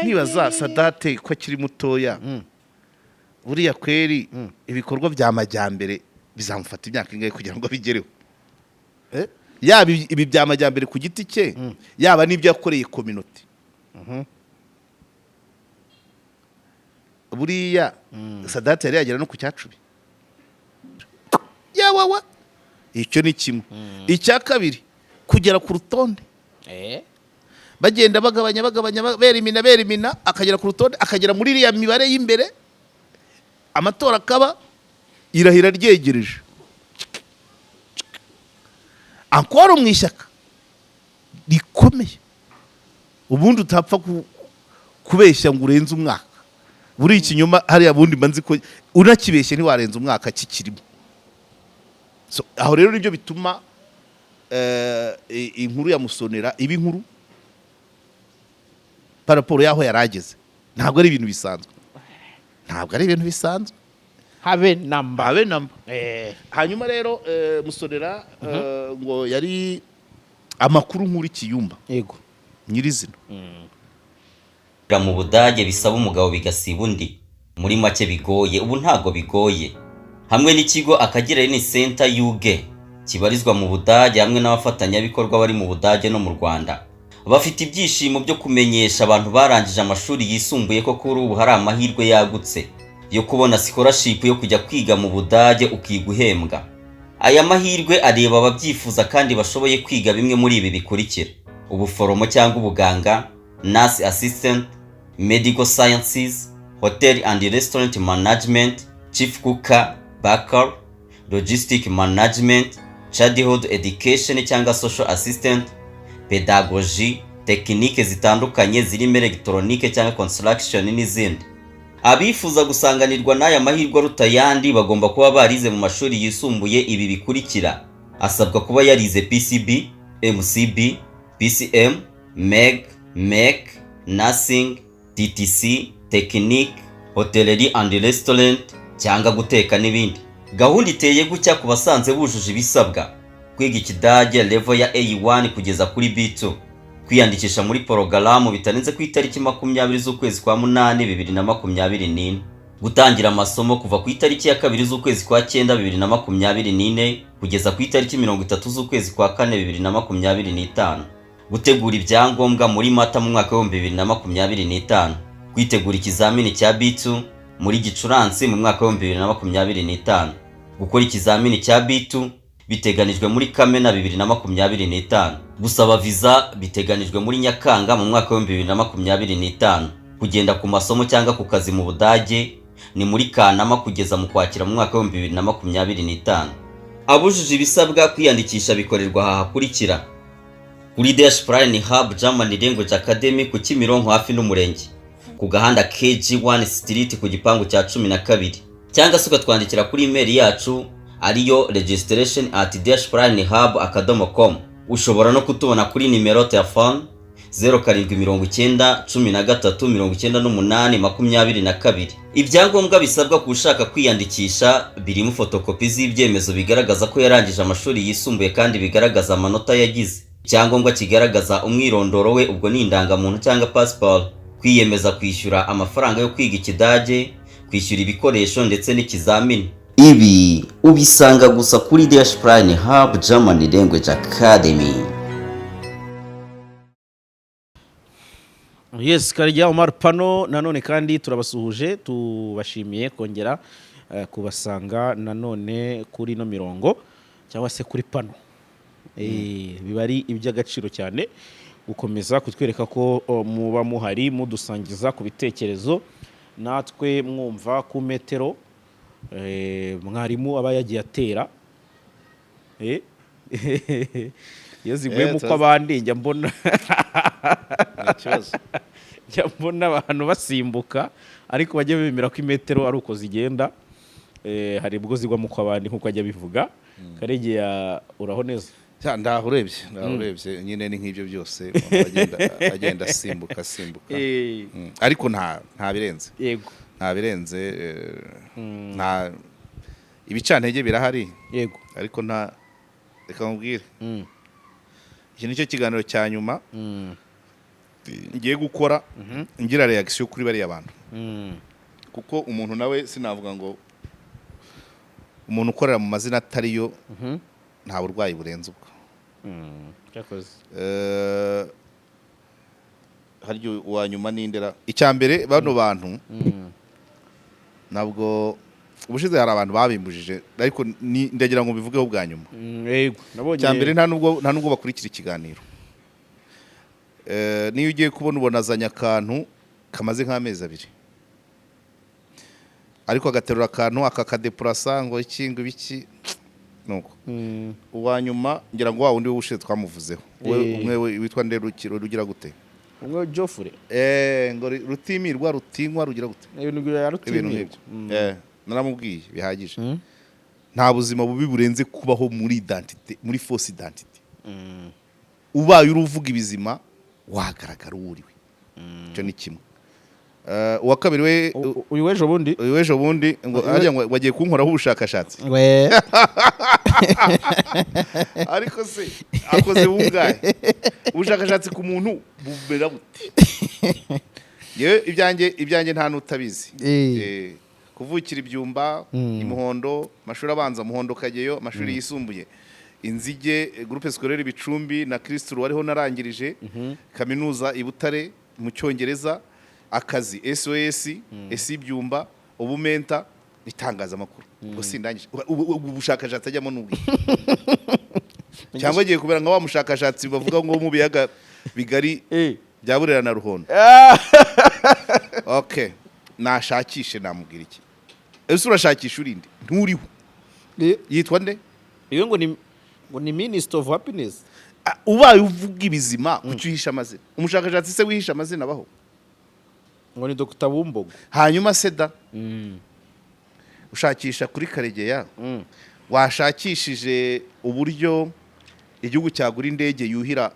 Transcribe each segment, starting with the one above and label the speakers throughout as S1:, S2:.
S1: Nkibaza Sadate ko akiri mutoya, buriya kweri ibikorwa bya majyambere bizamufata imyaka ingahe kugira ngo abigereho?
S2: Eh?
S1: Yaba ibi bya majyambere ku giti cye, yaba n'ibyo yakoreye communauté. Buriya Sadate yari yagera no ku cyacumi yawawa. Icyo ni kimwe. Icya kabiri, kugera ku rutonde, bagenda bagabanya, bagabanya, berimina, berimina, akagera ku rutonde, akagera muri iriya mibare y'imbere, amatora akaba, irahira ryegereje, ankoro mu ishyaka rikomeye, ubundi utapfa kubeshya ngo urenze umwaka. Buri ikinyoma hariya, bundi mba nzi ko unakibeshye ntiwarenza umwaka kikirimo. So, aho rero nibyo bituma inkuru ya Musonera iba inkuru par rapport y'aho yari ageze. Ntabwo ari ibintu bisanzwe, ntabwo ari ibintu bisanzwe.
S2: Habe namba.
S1: Habe namba. Hanyuma rero Musonera, ngo yari amakuru nkuru ikiyumba nyirizina.
S3: Mu Budage bisaba umugabo bigasiba undi. Muri make bigoye, ubu ntabwo bigoye. Hamwe n'ikigo Akagera Learning Center UG kibarizwa mu Budage, hamwe n'abafatanyabikorwa bari mu Budage no mu Rwanda, bafite ibyishimo byo kumenyesha abantu barangije amashuri yisumbuye ko kuri ubu hari amahirwe yagutse yo kubona scholarship yo kujya kwiga mu Budage, ukiga uhembwa. Aya mahirwe areba ababyifuza kandi bashoboye kwiga bimwe muri ibi bikurikira: ubuforomo cyangwa ubuganga, nurse assistant, medical sciences, hotel and restaurant management, chief cooker, baker, logistic management, childhood education cyangwa social assistant, pedagogy, tekinike zitandukanye zirimo elegitoronike cyangwa construction n'izindi. Abifuza gusanganirwa n'aya mahirwe aruta ayandi bagomba kuba barize mu mashuri yisumbuye ibi bikurikira: asabwa kuba yarize PCB, MCB, PCM, MEG, MEC, nursing, TTC, technique, hotellerie and restaurant cyangwa guteka n'ibindi. Gahunda iteye gutya: ku basanze bujuje ibisabwa, kwiga Ikidage level ya A1 kugeza kuri B2, kwiyandikisha muri porogaramu bitarenze ku itariki 20 z'ukwezi kwa munani 2024, gutangira amasomo kuva ku itariki ya 2 z'ukwezi kwa cyenda 2024 kugeza ku itariki 30 z'ukwezi kwa kane 2025, gutegura ibyangombwa muri Mata mu mwaka wa 2025, kwitegura ikizamini cya B2 muri Gicurasi mu mwaka wa 2025, gukora ikizamini cya B2 biteganijwe muri Kamena 2025, gusaba viza biteganijwe muri Nyakanga mu mwaka wa 2025, kugenda ku masomo cyangwa ku kazi mu Budage ni muri Kanama kugeza mu Kwakira mu mwaka wa 2025. Abujuje ibisabwa, kwiyandikisha bikorerwa aha hakurikira: kuri Dash Prime Hub German Language Academy ku Kimironko, hafi n'umurenge, ku gahanda KG1 Street, ku gipangu cya 12, cyangwa se ukatwandikira kuri email yacu ariyo registration@dashprimehub.com. Ushobora no kutubona kuri nimero telefone 0790139822. Ibyangombwa bisabwa ku ushaka kwiyandikisha birimo fotokopi z'ibyemezo bigaragaza ko yarangije amashuri yisumbuye kandi bigaragaza amanota yagize, icyangombwa kigaragaza umwirondoro we, ubwo ni indangamuntu cyangwa pasiporo, kwiyemeza kwishyura amafaranga yo kwiga Ikidage, kwishyura ibikoresho ndetse n'ikizamini. Ibi ubisanga gusa kuri Dash Prime Hub German Language Academy.
S2: Yes, Karegeya Omar Pano, nanone kandi turabasuhuje, tubashimiye kongera kubasanga nanone kuri ino mirongo cyangwa se kuri pano. Biba ari iby'agaciro cyane gukomeza kutwereka ko muba muhari, mudusangiza ku bitekerezo, natwe mwumva ku metero mwarimu aba yagiye atera. Iyo ziguyemo uko abandi njya mbona
S1: Ni ikibazo.
S2: Njya mbona abantu basimbuka, ariko bajya bemera ko imetero ari uko zigenda. Hari ubwo zigwamo uko abandi, nk'uko ajya abivuga. Karegeya, uraho neza?
S1: Ndaho urebye, ndaho urebye nyine ni nk'ibyo byose, umuntu agenda asimbuka, asimbuka. Ariko nta birenze. Nta birenze, nta ibicantege birahari. Ariko nta, reka nkubwire, iki nicyo kiganiro cya nyuma. Ngiye gukora ngira reaction kuri bariya bantu, kuko umuntu nawe sinavuga ngo umuntu ukorera mu mazina atariyo nta burwayi burenze ubwo.
S2: Cyakoze.
S1: Harya uwa nyuma n'indera icya mbere, bano bantu ntabwo ubushize hari abantu babimbujije, ariko ndagira ngo mbivugeho bwa nyuma.
S2: Yego, nabonye.
S1: Icya mbere, nta nubwo bakurikira ikiganiro. Niyo ugiye kubona ubona azanye akantu kamaze nk'amezi 2, ariko agaterura akantu akakadepurasa ngo iki, ngo ibiki, nuko uwa nyuma ngira ngo wa wundi w'ubushize twamuvuzeho umwe witwa Nderukiro rugira gute?
S2: Umwe Geoffrey.
S1: Ngo rutimirwa, rutinywa, rugira gute?
S2: Ibintu bya
S1: Ibintu
S2: rutimirwa.
S1: nk'ibyo. Naramubwiye bihagije, nta buzima bubi burenze kubaho muri identité, muri fausse identité. Ubaye uri uvuga ibizima wagaragara uwo uriwe. Icyo ni kimwe. Uwa kabiri we,
S2: Uyu w'ejo bundi.
S1: Uyu w'ejo bundi ngo harya ngo bagiye kunkoraho ubushakashatsi.
S2: We.
S1: Ariko se akoze bungahe ubushakashatsi ku muntu bumera bute? Yewe, ibyanjye nta n'utabizi. Kuvukira ibyumba, imuhondo, amashuri abanza Muhondo Kageyo, amashuri yisumbuye Inzige, groupe scolaire Bicumbi na Kristu wariho narangirije, kaminuza i Butare mu Cyongereza, akazi SOS, esi Ibyumba, ubumenta itangazamakuru. Ubwo sindangije. Ubu bushakashatsi ajyamo n'ubwo cyangwa agiye kubera nka wa mushakashatsi bavuga ngo mu biyaga bigari bya Burera na Ruhondo. Okay, nashakishe, namubwira iki? Ese urashakisha urinde nturiho? Yitwa nde?
S2: Iwe ngo ni minister of happiness.
S1: Ah, ubaye uvuga ibizima kuki uhisha amazina? Umushakashatsi se wihisha amazina abaho?
S2: Ngo ni Dr Bumbogo.
S1: Hanyuma seda ushakisha kuri Karegeya, washakishije uburyo igihugu cyagura indege yuhira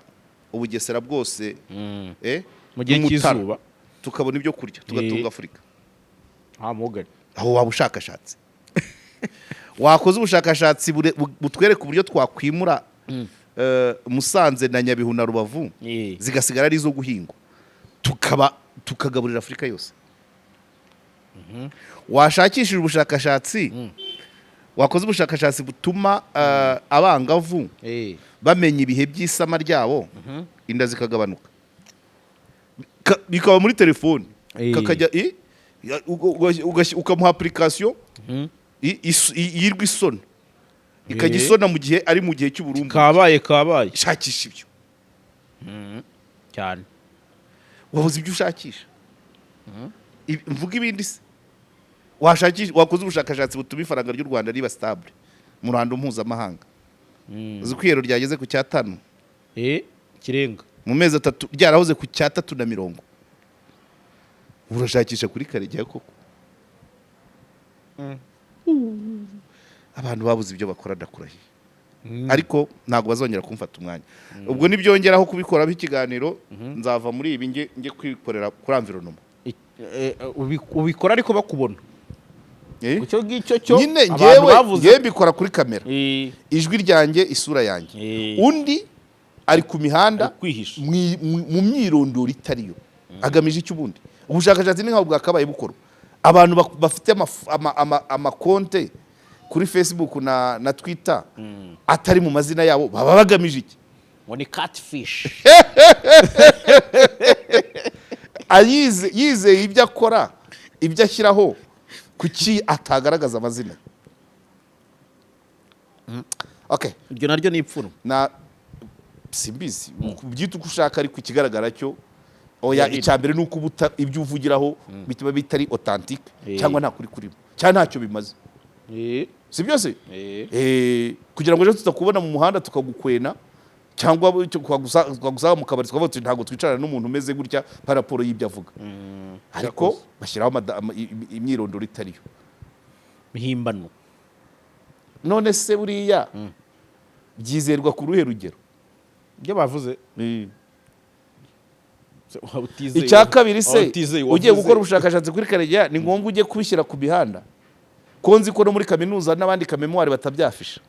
S1: Ubugesera bwose
S2: Mu gihe
S1: n'Umutara,
S2: cy'izuba.
S1: tukabona ibyo kurya, tugatunga Afurika.
S2: Nta mugari.
S1: Aho waba ushakashatse, wakoze ubushakashatsi butwereka uburyo twakwimura Musanze na Nyabihu na Rubavu, zigasigara ari izo guhingwa, tukaba tukagaburira Afurika yose. Washakishije ubushakashatsi, wakoze ubushakashatsi butuma abangavu bamenya ibihe by'isama ryabo, inda zikagabanuka, bikaba muri telefoni, kakajya ukamuha application yirwa isona, ikajya isona mu gihe ari mu gihe cy'uburumbuke.
S2: Kabaye kabaye.
S1: Shakisha ibyo.
S2: Cyane.
S1: Wabuze ibyo ushakisha? Mvuga ibindi se? Washakisha, wakoze ubushakashatsi butuma ifaranga ry'u Rwanda riba stable mu ruhando mpuzamahanga. Uzi ko iyero ryageze ku cyatanu?
S2: Kirenga.
S1: Mu mezi 3 ryarahoze ku cyatatu na mirongo. Urashakisha kuri Karegeya koko? Abantu babuze ibyo bakora, ndakurahiye, ariko ntabwo bazongera kumfata umwanya. Ubwo nibyongeraho kubikoraho ikiganiro, nzava muri ibi njye kwikorera kuri environnement.
S2: Ubikora ariko bakubona. Icyo ngicyo cyo
S1: Nyine
S2: abantu
S1: ngewe
S2: bavuze.
S1: Ngewe mbikora kuri kamera, ijwi ryanjye, isura yanjye. Undi ari ku mihanda
S2: Ari kwihisha.
S1: mu myirondoro itariyo. Agamije icyo? Ubundi ubushakashatsi ni nkaho bwakabaye bukorwa. Abantu bafite amakonte kuri Facebook na Twitter atari mu mazina yabo baba bagamije iki?
S2: Ngo ni catfish.
S1: Ayize, yizeye ibyo akora, ibyo ashyiraho, kuki atagaragaza amazina? Okay.
S2: Iryo naryo ni ipfunwe.
S1: Na simbizi, ubyita uko ushaka, ariko ikigaragara cyo oya.
S2: Birahira.
S1: Icya mbere ni uko ibyo uvugiraho bituma bitari authentique, cyangwa nta kuri kurimo, cyangwa ntacyo bimaze. Si byose? Kugira ngo ejo tutakubona mu muhanda tukagukwena, cyangwa twagusanga mu kabari tukavuga tuti ntabwo twicarana n'umuntu umeze gutya par rapport y'ibyo avuga. Ariko bashyiraho imyirondoro itariyo.
S2: Mihimbano.
S1: None se buriya byizerwa ku ruhe rugero?
S2: Ibyo bavuze. Se, waba utizeye-
S1: Icya kabiri se,
S2: waba utizeye
S1: ugiye
S2: uwavuze.
S1: gukora ubushakashatsi kuri Karegeya, ni ngombwa ujye kubishyira ku mihanda? Ko nzi ko no muri kaminuza n'abandi ka mémoire batabyafisha,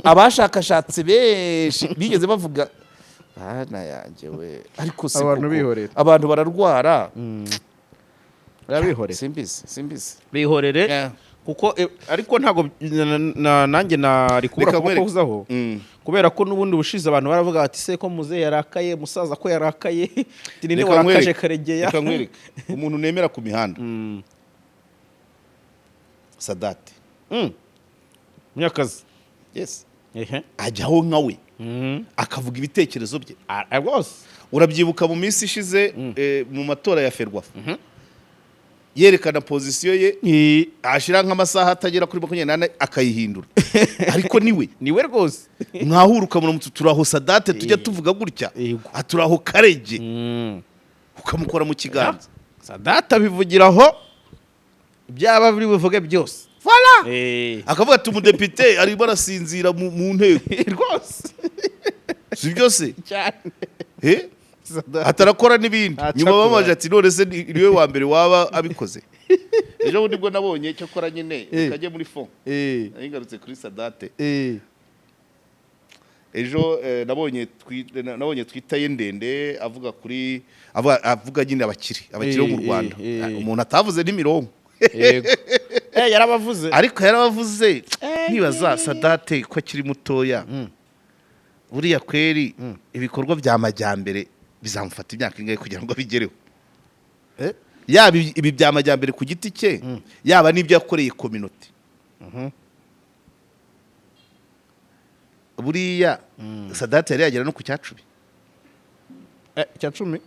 S1: abashakashatsi benshi bigeze bavuga. Bana yanjye we, ariko si
S2: Abantu
S1: koko.
S2: bihorera.
S1: Abantu bararwara.
S2: Urabihorera.
S1: Simbizi, simbizi.
S2: Bihorere.
S1: Yeah.
S2: Kuko ariko ntabwo nanjye nari kubura
S1: Reka nkwereke.
S2: kubakozaho, kubera ko n'ubundi bushize abantu baravuga bati: "Se ko muzehe yarakaye, musaza ko yarakaye?" Ati: "Ninde
S1: Reka
S2: warakaje
S1: nkwereke.
S2: Karegeya?"
S1: Reka nkwereke umuntu nemera ku mihanda, Sadate.
S2: Munyakazi.
S1: Yes.
S2: Ehe.
S1: Ajyaho nka we, akavuga ibitekerezo bye.
S2: Ah, rwose.
S1: Urabyibuka mu minsi ishize, mu matora ya FERWAFA, yerekana position ye, ashira nk'amasaha atagera kuri 24 akayihindura, ariko niwe.
S2: Niwe rwose.
S1: Mwahura ukamura turaho Sadate, tujya tuvuga gutya. Aturaho Karege, ukamukora mu kiganza.
S2: Sadate abivugiraho byaba biri buvuge byose.
S1: Voilà. Akavuga ati: "Umudepite arimo arasinzira mu nteko."
S2: Rwose.
S1: Si byose?
S2: Cyane.
S1: Eh?
S2: Sadate.
S1: Atarakora n'ibindi.
S2: Aca
S1: Nyuma
S2: kure.
S1: babaje ati: "None se niwe wa mbere waba abikoze?" Ejo bundi bwo nabonye cyo kora nyine, kajye muri fond. Ngarutse kuri Sadate. Ejo nabonye twita ye ndende avuga kuri avuga nyine abakire bo mu Rwanda. Umuntu atavuze n'imirongo.
S2: Yego. Yarabavuze.
S1: Ariko yarabavuze. Nibaza Sadate ko akiri mutoya, buriya kweri ibikorwa bya majyambere bizamufata imyaka ingahe kugira ngo abigereho? Yaba ibi bya majyambere ku giti cye, yaba n'ibyo yakoreye communauté. Buriya Sadate yari yagera no ku cyacumi?
S2: Icya cumi?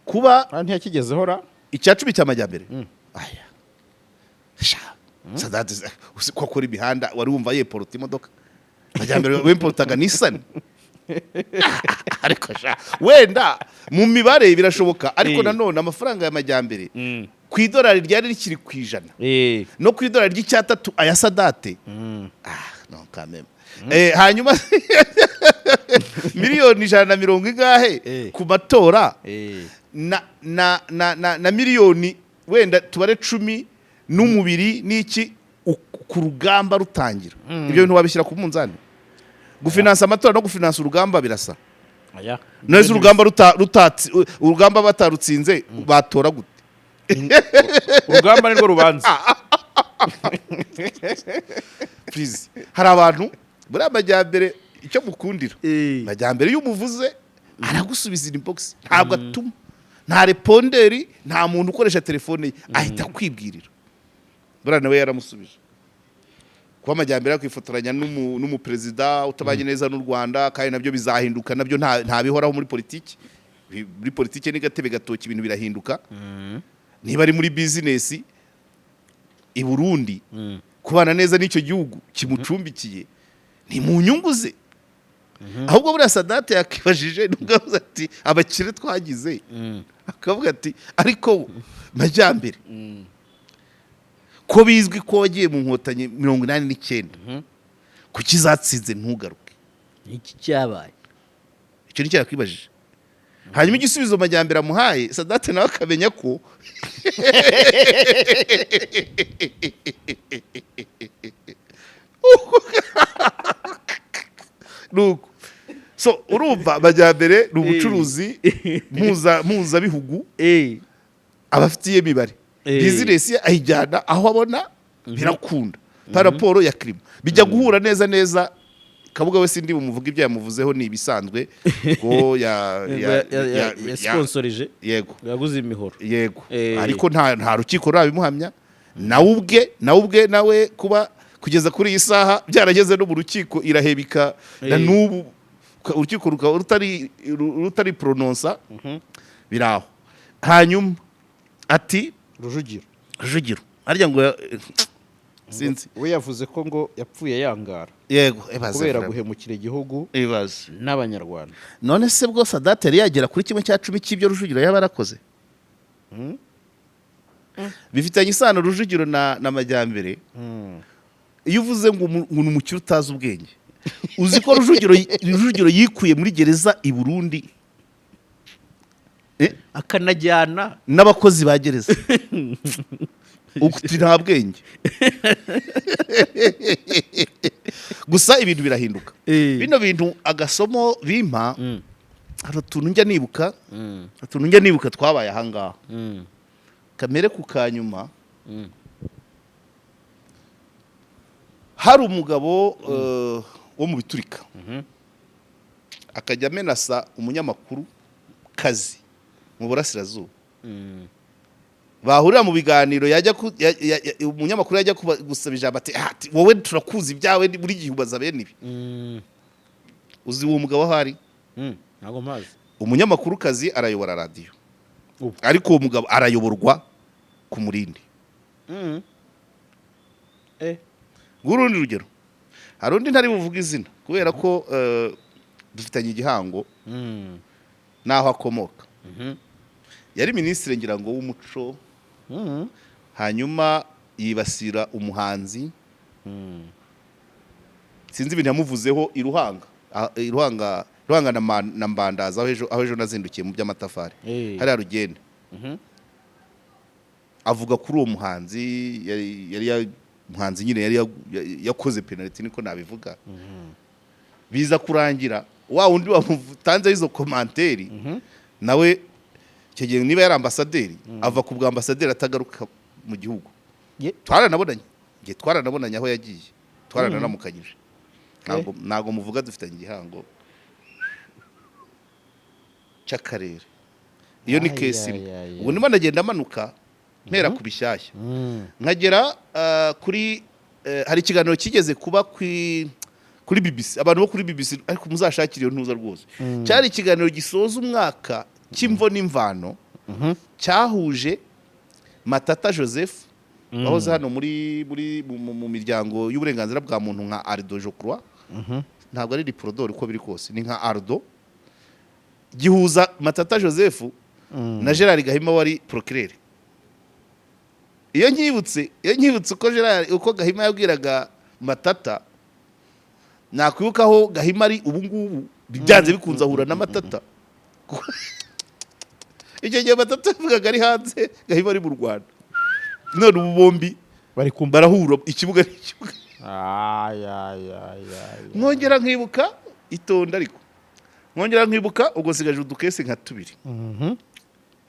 S1: Kuba
S2: Ah, ntiyakigezeho ra.
S1: Icya cumi cy'amajyambere, aya sha Sadate uzi ko akora imihanda, wari wumva yemporota imodoka? Majyambere wemporutaga Nissan. Ariko sha, wenda mu mibare birashoboka, ariko nanone amafaranga y'amajyambere ku idolari ryari rikiri ku 100 no ku idolari ry'icyatatu aya Sadate, ah non, quand même. Hanyuma miliyoni ijana na mirongo ingahe ku matora na miliyoni wenda tubare 10 n'umubiri n'iki ku rugamba rutangira, ibyo bintu wabishyira ku munzani? Gufinansa amatora no gufinansa urugamba birasa?
S2: Aya.
S1: Neza, urugamba urugamba batarutsinze batora gute?
S2: Urugamba nirwo rubanza.
S1: Please, hari abantu muri amajyambere icyo mukundira majyambere, iyo umuvuze aragusubiza inbox, ntabwo atuma, nta répondeur, nta muntu ukoresha telefone ye, ahita akwibwirira. Buriya nawe yaramusubije. Kuba amajyambere yakwifotoranya n'umuperezida utabanye neza n'u Rwanda, kandi nabyo bizahinduka, nabyo nta bihoraho muri politiki. Muri politiki ni gatebe gatoki, ibintu birahinduka. Niba ari muri bizinesi i Burundi, kubana neza n'icyo gihugu kimucumbikiye ni mu nyungu ze. Ahubwo buriya Sadate yakibajije, nubwo yavuze ati abakire twagize, akavuga ati: "Ariko majyambere, ko bizwi ko wagiye mu Nkotanyi 89, kuki zatsinze ntugaruke?"
S2: Iki cyabaye.
S1: Icyo nicyo yakwibajije. Hanyuma igisubizo majyambere amuhaye, Sadate nawe akamenya ko nuko. So urumva majyambere ni ubucuruzi mpuzabihugu, abafitiye imibare, bizinesi ye ayijyana aho abona birakunda. Pa raporo ya kirima bijya guhura neza neza. Kabuga we sindi bumuvuga, ibyo yamuvuzeho ni ibisanzwe ngo
S2: Yasponsorije.
S1: Yego.
S2: Yaguze imihoro.
S1: Yego. Ariko nta rukiko rurabimuhamya. Nawe ubwe nawe kuba kugeza kuri iyi saha byarageze no mu rukiko irahebika na n'ubu urukiko rukaba rutari porononsa biraho. Hanyuma ati
S2: Rujugiro.
S1: Rujugiro harya ngo sinzi.
S2: We yavuze ko ngo yapfuye yangara
S1: Yego, ibaze.
S2: kubera
S1: Vraiment.
S2: guhemukira igihugu
S1: Ibaze.
S2: n'Abanyarwanda.
S1: None se bwo Sadate yari yagera kuri 1/10 cy'ibyo Rujugiro yaba yarakoze? Bifitanye isano Rujugiro na Majyambere. Iyo uvuze ngo ni umukire utazi ubwenge, uzi ko Rujugiro yikuye muri gereza i Burundi?
S2: Akanajyana
S1: n'abakozi ba gereza, uti nta bwenge. Gusa ibintu birahinduka. Bino bintu agasomo bimpa, hari utuntu njya nibuka, utuntu njya nibuka twabaye ahangaha. Kamere ku kanyuma, hari umugabo wo mu biturika, akajya amenasa umunyamakuru kazi mu burasirazuba. Bahurira mu biganiro, yajya umunyamakuru yajya gusaba ijambo, ati: "Ah, ati, wowe turakuzi ibyawe, ni buri gihe ubaza bene ibi." Uzi uwo mugabo aho ari?
S2: Ntabwo mpazi.
S1: Umunyamakuru kazi arayobora radiyo,
S2: Ubu.
S1: ariko uwo mugabo arayoborwa ku Murindi. Ngurundi rugero, hari undi ntari buvuge izina kubera ko dufitanye igihango n'aho akomoka. Yari minisitiri, ngira ngo w'umuco, hanyuma yibasira umuhanzi. Sinzi ibintu yamuvuzeho i Ruhanga. Ah, i Ruhanga, Ruhanga na Mbandaza, aho ejo nazindukiye mu by'amatafari, hariya Rugende. Avuga kuri uwo muhanzi, yari umuhanzi nyine yari yakoze penalty, niko nabivuga. Biza kurangira wa wundi wamutanzeho izo commentaires nawe icyo gihe, niba yari ambasaderi, ava ku bwa ambasaderi atagaruka mu gihugu. Twaranabonanye, ngiye twaranabonanye aho yagiye, twarananamukanyije. Ntabwo muvuga, dufitanye igihango cy'akarere. Iyo ni
S2: Ay,
S1: case
S2: ay,
S1: imwe.
S2: ay,
S1: Ubu ndimo ndagenda amanuka mpera ku bishyashya, nkagera kuri hari ikiganiro kigeze kuba kuri BBC. Abantu bo kuri BBC, ariko muzashakire iyo ntuza rwose. Cyari ikiganiro gisoza umwaka cy'imvo n'imvano, cyahuje Matata Joseph wahoze hano muri mu miryango y'uburenganzira bwa muntu nka Ardo, je crois, ntabwo ari Liprodhor, uko biri kose ni nka Ardo. Gihuza Matata Joseph na Gerard Gahima wari procureur. Iyo nkibutse uko Gerard, uko Gahima yabwiraga Matata, nakwibuka aho Gahima ari ubu ngubu, byanze bikunze ahura na Matata. Icyo gihe Matata yavugaga ari hanze, Gahima ari mu Rwanda. None ubu bombi
S2: bari kumva,
S1: barahura, ikibuga n'ikibuga.
S2: Ay, ay, ay, ay.
S1: Nkongera nkibuka, itonda ariko, nkongera nkibuka, ubwo nsigaje udukese nka tubiri.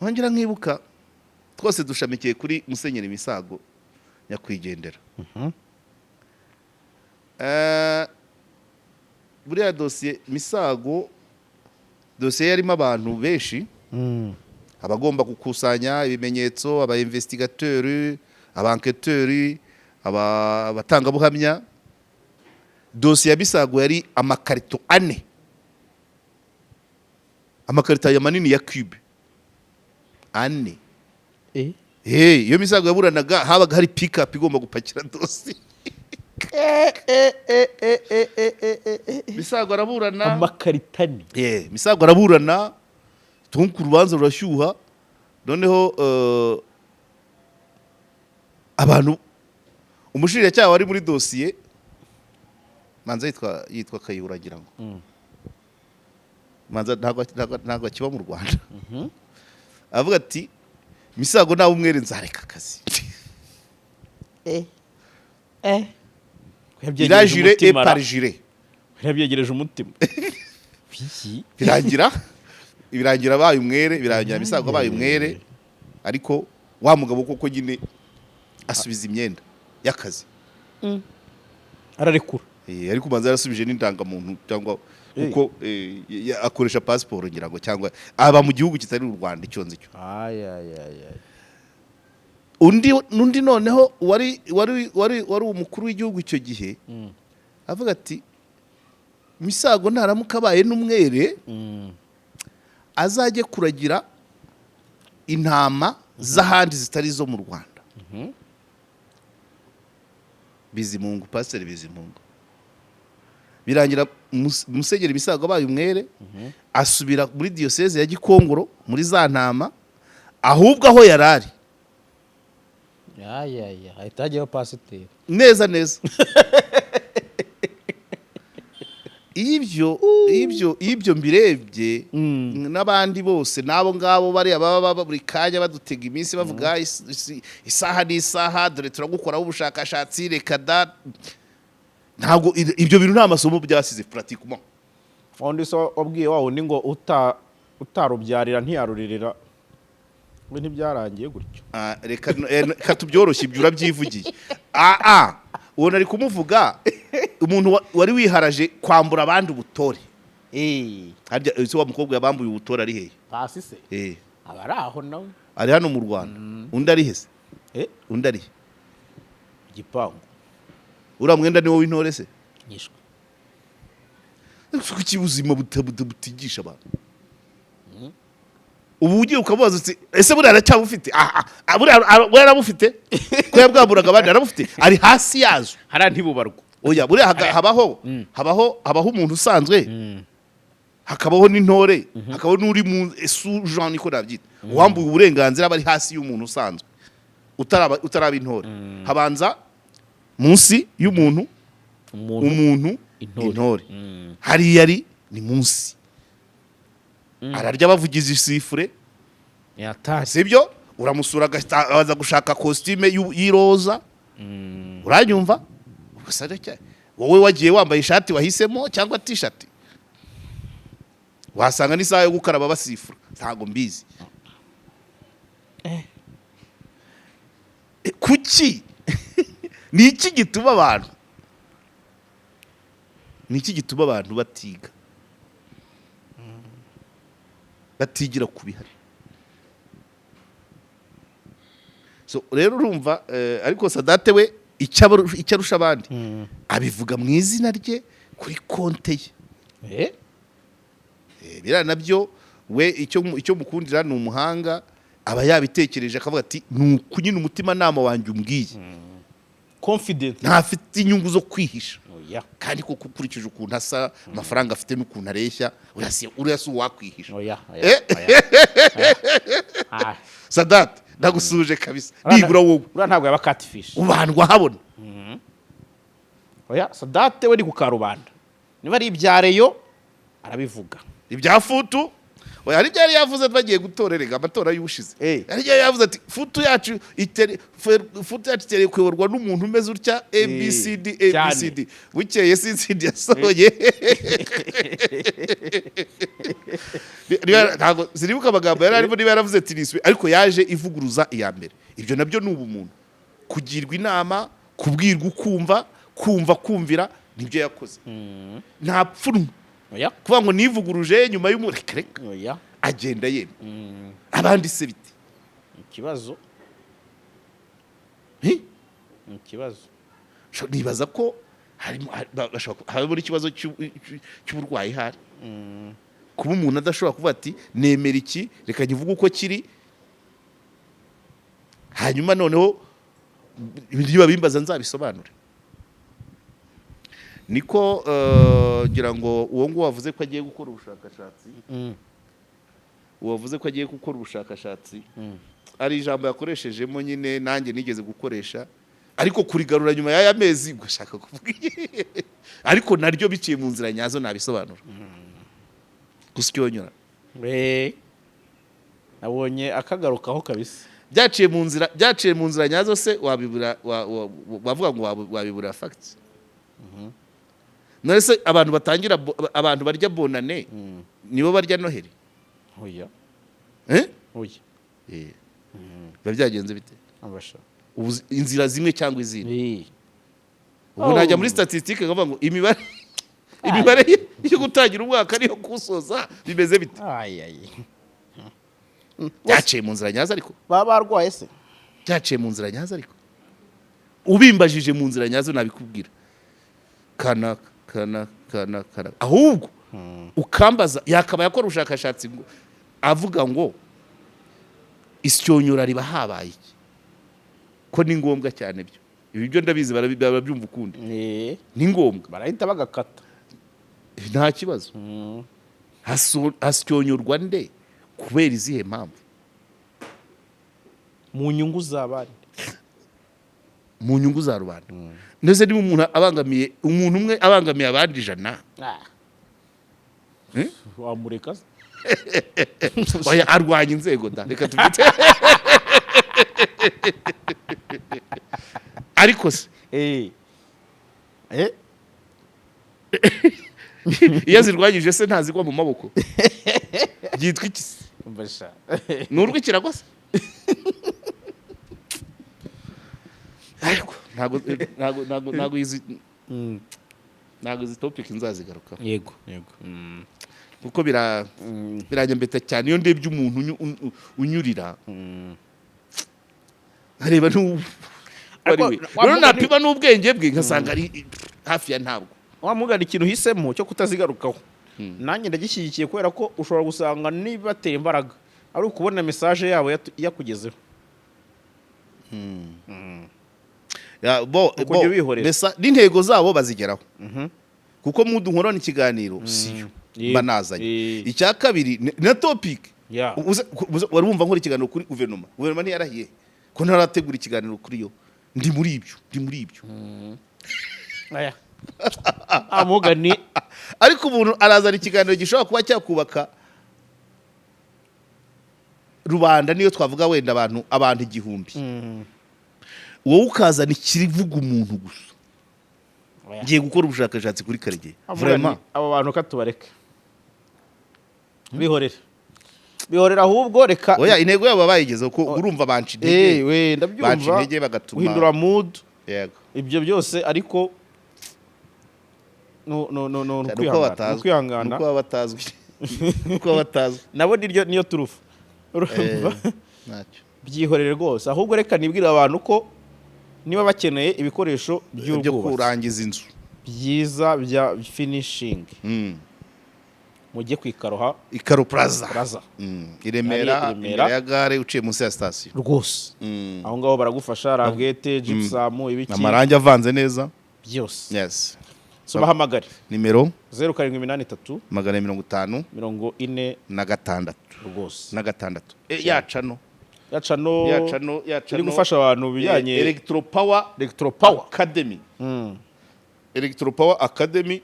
S1: Nkongera nkibuka, twose dushamikiye kuri Musenyeri Misago nyakwigendera. Buriya dosiye Misago, dosiye yarimo abantu benshi, abagomba gukusanya ibimenyetso, aba investigateurs, aba enquêteurs, abatangabuhamya. Dosiye ya Misago yari amakarito ane, amakarito aya manini ya cube ane. Hey, iyo Misago yaburanaga habaga hari pick-up igomba gupakira dosiye. Misago araburana.
S2: Amakaritani.
S1: Yeah, Misago araburana, tunku urubanza rurashyuha. Noneho abantu, umushinjacyaha wari muri dosiye manza yitwa Kayihura, agira ngo manza ntabwo akiba mu Rwanda, avuga ati: "Misago nawe umwere nzareka akazi." Il a juré et parjuré.
S2: Yabyegereje umutima. Biki?
S1: Birangira abaye umwere, birangira Misago abaye umwere, ariko wa mugabo koko nyine asubiza imyenda y'akazi.
S2: Ararekura.
S1: Ariko ubanza yarasubije n'indangamuntu cyangwa kuko akoresha pasiporo ngira ngo, cyangwa aba mu gihugu kitari u Rwanda, icyo nzi cyo.
S2: Ay, ay, ay, ay.
S1: Undi noneho wari umukuru w'igihugu icyo gihe avuga ati: "Misago naramuka abaye n'umwere, azajye kuragira intama z'ahandi zitari izo mu Rwanda." Bizimungu, Pasiteri Bizimungu. Birangira Musenyeri Misago abaye umwere, asubira muri diyoseze ya Gikongoro muri za ntama, ahubwo aho yari ari.
S2: Ay, ay, ay. Hahita hajyaho pasiteri.
S1: Neza neza. Iyo ibyo mbirebye n'abandi bose n'abo ngabo bariya baba buri kanya badutega iminsi bavuga isaha n'isaha, dore turagukoraho ubushakashatsi, reka da. Ntabwo ibyo bintu nta masomo byasize pratiquement.
S2: Wundi se wabwiye wa wundi ngo utarubyarira ntiyaruririra, we ntibyarangiye gutyo?
S1: Ah, reka reka tubyoroshye, ibyo urabyivugiye. Ah, uwo nari kumuvuga, umuntu wari wiharaje kwambura abandi ubutore. Harya ese wa mukobwa yabambuye ubutore ari hehe?
S2: Pasi se?
S1: Eh.
S2: Aba ari aho nawe.
S1: Ari hano mu Rwanda. Undi ari he se?
S2: Eh?
S1: Undi ari he?
S2: Igipangu.
S1: Uriya mwenda ni wowe w'intore se?
S2: Nyishwe.
S1: Kuki ubuzima butigisha abantu? Ubu ugiye ukamubaza uti: "Ese buriya aracyabufite?" Ah, buriya arabufite, ko yabwamburaga abandi, arabufite, ari hasi yazo.
S2: Hariya ntibubarwa.
S1: Oya, buriya habaho umuntu usanzwe, hakabaho n'intore, hakabaho n'uri mu sous genre, niko nabyita, uwambuye uburenganzira aba ari hasi y'umuntu usanzwe utaraba intore. Habanza munsi y'umuntu,
S2: umuntu,
S1: umuntu,
S2: intore.
S1: Intore hariya ari ni munsi, ararya bavugiza isifure.
S2: Yatashye.
S1: Sibyo? Uramusura aza gushaka kositime y'iroza, uranyumva? Gusa wowe wagiye wambaye ishati wahisemo cyangwa t-shirt, wasanga n'isaha yo gukaraba basifura, ntabwo mbizi. Kuki ni iki gituma abantu batiga, batigira ku bihari? So rero urumva, ariko Sadate we icyo arusha abandi, abivuga mu izina rye kuri konte ye. Biriya nabyo we icyo mukundira ni umuhanga, aba yabitekereje akavuga ati: "Ni uku nyine umutimanama wanjye umbwiye."
S2: Confident.
S1: Ntafite inyungu zo kwihisha.
S2: Oya.
S1: Kandi koko ukurikije ukuntu asa, amafaranga afite n'ukuntu areshya, uriya si uwakwihisha.
S2: Oya, oya, oya. Ah.
S1: Sadate, ndagusuje kabisa, nibura wowe
S2: Uriya ntabwo yaba catfish.
S1: Ubandwa habona.
S2: Oya, Sadate we ni ku karubanda, niba ari ibya Rayon arabivuga.
S1: Ibya futu, oya, hari ibyo yari yavuze bagiye gutora, erega amatora y'ubushize. Hari ibyo yari yavuze ati: "Futu yacu futu yacu itereye kuyoborwa n'umuntu umeze utya, A B C D A B C D." Bukeye CCD yasohoye. Ntabwo sinibuka amagambo yari arimo, niba yaravuze ati niswe, ariko yaje ivuguruza iya mbere. Ibyo nabyo ni ubumuntu, kugirwa inama, kubwirwa ukumva, kumva, kumvira, nibyo yakoze, nta pfunwe
S2: Oya.
S1: kuvuga ngo nivuguruje nyuma reka reka.
S2: Oya.
S1: Agenda yemye. Abandi se bite?
S2: Ikibazo.
S1: Eh?
S2: Ikibazo.
S1: Nibaza ko harimo harimo n'ikibazo cy'uburwayi, hari kuba umuntu adashobora kuvuga ati: "Nemera iki, reka nkivuge uko kiri, hanyuma noneho niba bimbaza nzabisobanure." Niko ngira ngo uwo nguwo wavuze ko agiye gukora ubushakashatsi, uwavuze ko agiye gukora ubushakashatsi, ari ijambo yakoreshejemo nyine nanjye nigeze gukoresha, ariko kurigarura nyuma y'aya mezi ugashaka kuvuga iki? Ariko naryo biciye mu nzira nyazo nabisobanura gusa icyonyora.
S2: Nabonye akagarukaho kabisa.
S1: Byaciye mu nzira nyazo se wabibura wavuga ngo wabibura facts? None se abantu batangira abantu barya Bonane nibo barya Noheli?
S2: Oya.
S1: Eh?
S2: Oya.
S1: Eh. Biba byagenze bite?
S2: Abasha.
S1: Ubu inzira zimwe cyangwa izindi, ubu
S2: Oh.
S1: najya muri statistique nkavuga ngo imibare yo gutangira umwaka ariyo kuwusoza bimeze bite?
S2: Ay ay.
S1: Byaciye mu nzira nyazo ariko.
S2: Baba barwaye se?
S1: Byaciye mu nzira nyazo, ariko ubimbajije mu nzira nyazo nabikubwira, kanaka kanaka kanaka kanaka. Ahubwo ukambaza yakabaye akora ubushakashatsi ngo avuga ngo isyonyora riba habaye iki, ko ni ngombwa cyane. Byo ibi byo ndabizi, barabyumva ukundi. Ni ngombwa.
S2: Barahita bagakata.
S1: Nta kibazo. Hasyonyorwa nde, kubera izihe mpamvu?
S2: Mu nyungu z'abandi.
S1: Mu nyungu za rubanda. Ndetse niba umuntu abangamiye, umuntu umwe abangamiye abandi 100, Eh?
S2: Wamureka se?
S1: Oya, arwanya inzego da, reka tubyite. Ariko se
S2: Eh. Eh.
S1: Iyo azirwanyije se ntazigwa mu maboko? Byitwa iki se?
S2: Umva sha.
S1: Ni urw'ikirago se? Ariko ntabwo izi topic nzazigarukaho.
S2: Yego.
S1: Kuko biranyambeta cyane iyo ndebye umuntu unyurira, nkareba n'uwo
S2: Ariko
S1: ari we.
S2: wa
S1: Rero
S2: mugani-
S1: napima n'ubwenge bwe nkasanga ari hafi ya ntabwo.
S2: Wa mugani, ikintu uhisemo cyo kutazigarukaho nanjye ndagishyigikiye, kubera ko ushobora gusanga nibatera imbaraga ari ukubona message yabo yakugezeho.
S1: Ya, bo
S2: Uko
S1: bo
S2: ujya ubihorera.
S1: mbese n'intego zabo bazigeraho, kuko mudu nkorana ikiganiro siyo mba nazanye. Icya kabiri na topic. Wari wumva nkora ikiganiro kuri guverinoma? Guverinoma ntiyarahiye ko ntarategura ikiganiro kuri yo. Ndi muri ibyo, ndi muri ibyo.
S2: Aya mugani.
S1: Ariko umuntu arazana ikiganiro gishobora kuba cyakubaka rubanda, niyo twavuga wenda abantu 1000, wowe ukazana ikirivuga umuntu gusa.
S2: Oya.
S1: Ngiye gukora ubushakashatsi kuri Karegeya.
S2: Mugani,
S1: Vraiment.
S2: abo bantu katubareke, bihorere, bihorere, ahubwo reka.
S1: Oya, intego yabo bayigezeho, ko urumva banca intege.
S2: We ndabyumva.
S1: Banca intege bagatuma
S2: Guhindura mood.
S1: Yego.
S2: Ibyo byose, ariko no no no no
S1: Nuko
S2: kwihangana,
S1: batazwi.
S2: ni ukwihangana.
S1: Nuko baba batazwi, nuko baba batazwi.
S2: Nabo niryo niyo turufu, urumva?
S1: Ntacyo.
S2: Byihorere rwose. Ahubwo reka nibwire abantu ko niba bakeneye ibikoresho
S1: byo
S2: by'ubwubatsi
S1: kurangiza inzu
S2: byiza bya finishing, mujye ku Ikaroha
S1: Ikaro Plaza.
S2: Plaza.
S1: I Remera.
S2: Ari i Remera.
S1: Imbere ya gare, uciye munsi ya sitasiyo.
S2: Rwose aho ngaho baragufasha, languette, gypsum, ibiki.
S1: Amarangi avanze neza.
S2: Byose.
S1: Yes.
S2: So bahamagare.
S1: Nimero?
S2: 0783
S1: 250
S2: 40
S1: na gatandatu.
S2: Rwose.
S1: Na gatandatu. Yacano.
S2: Yacano.
S1: Yacano, yacano.
S2: Iri gufasha abantu bijyanye
S1: Electro Power.
S2: Electro Power.
S1: Academy. Electro Power Academy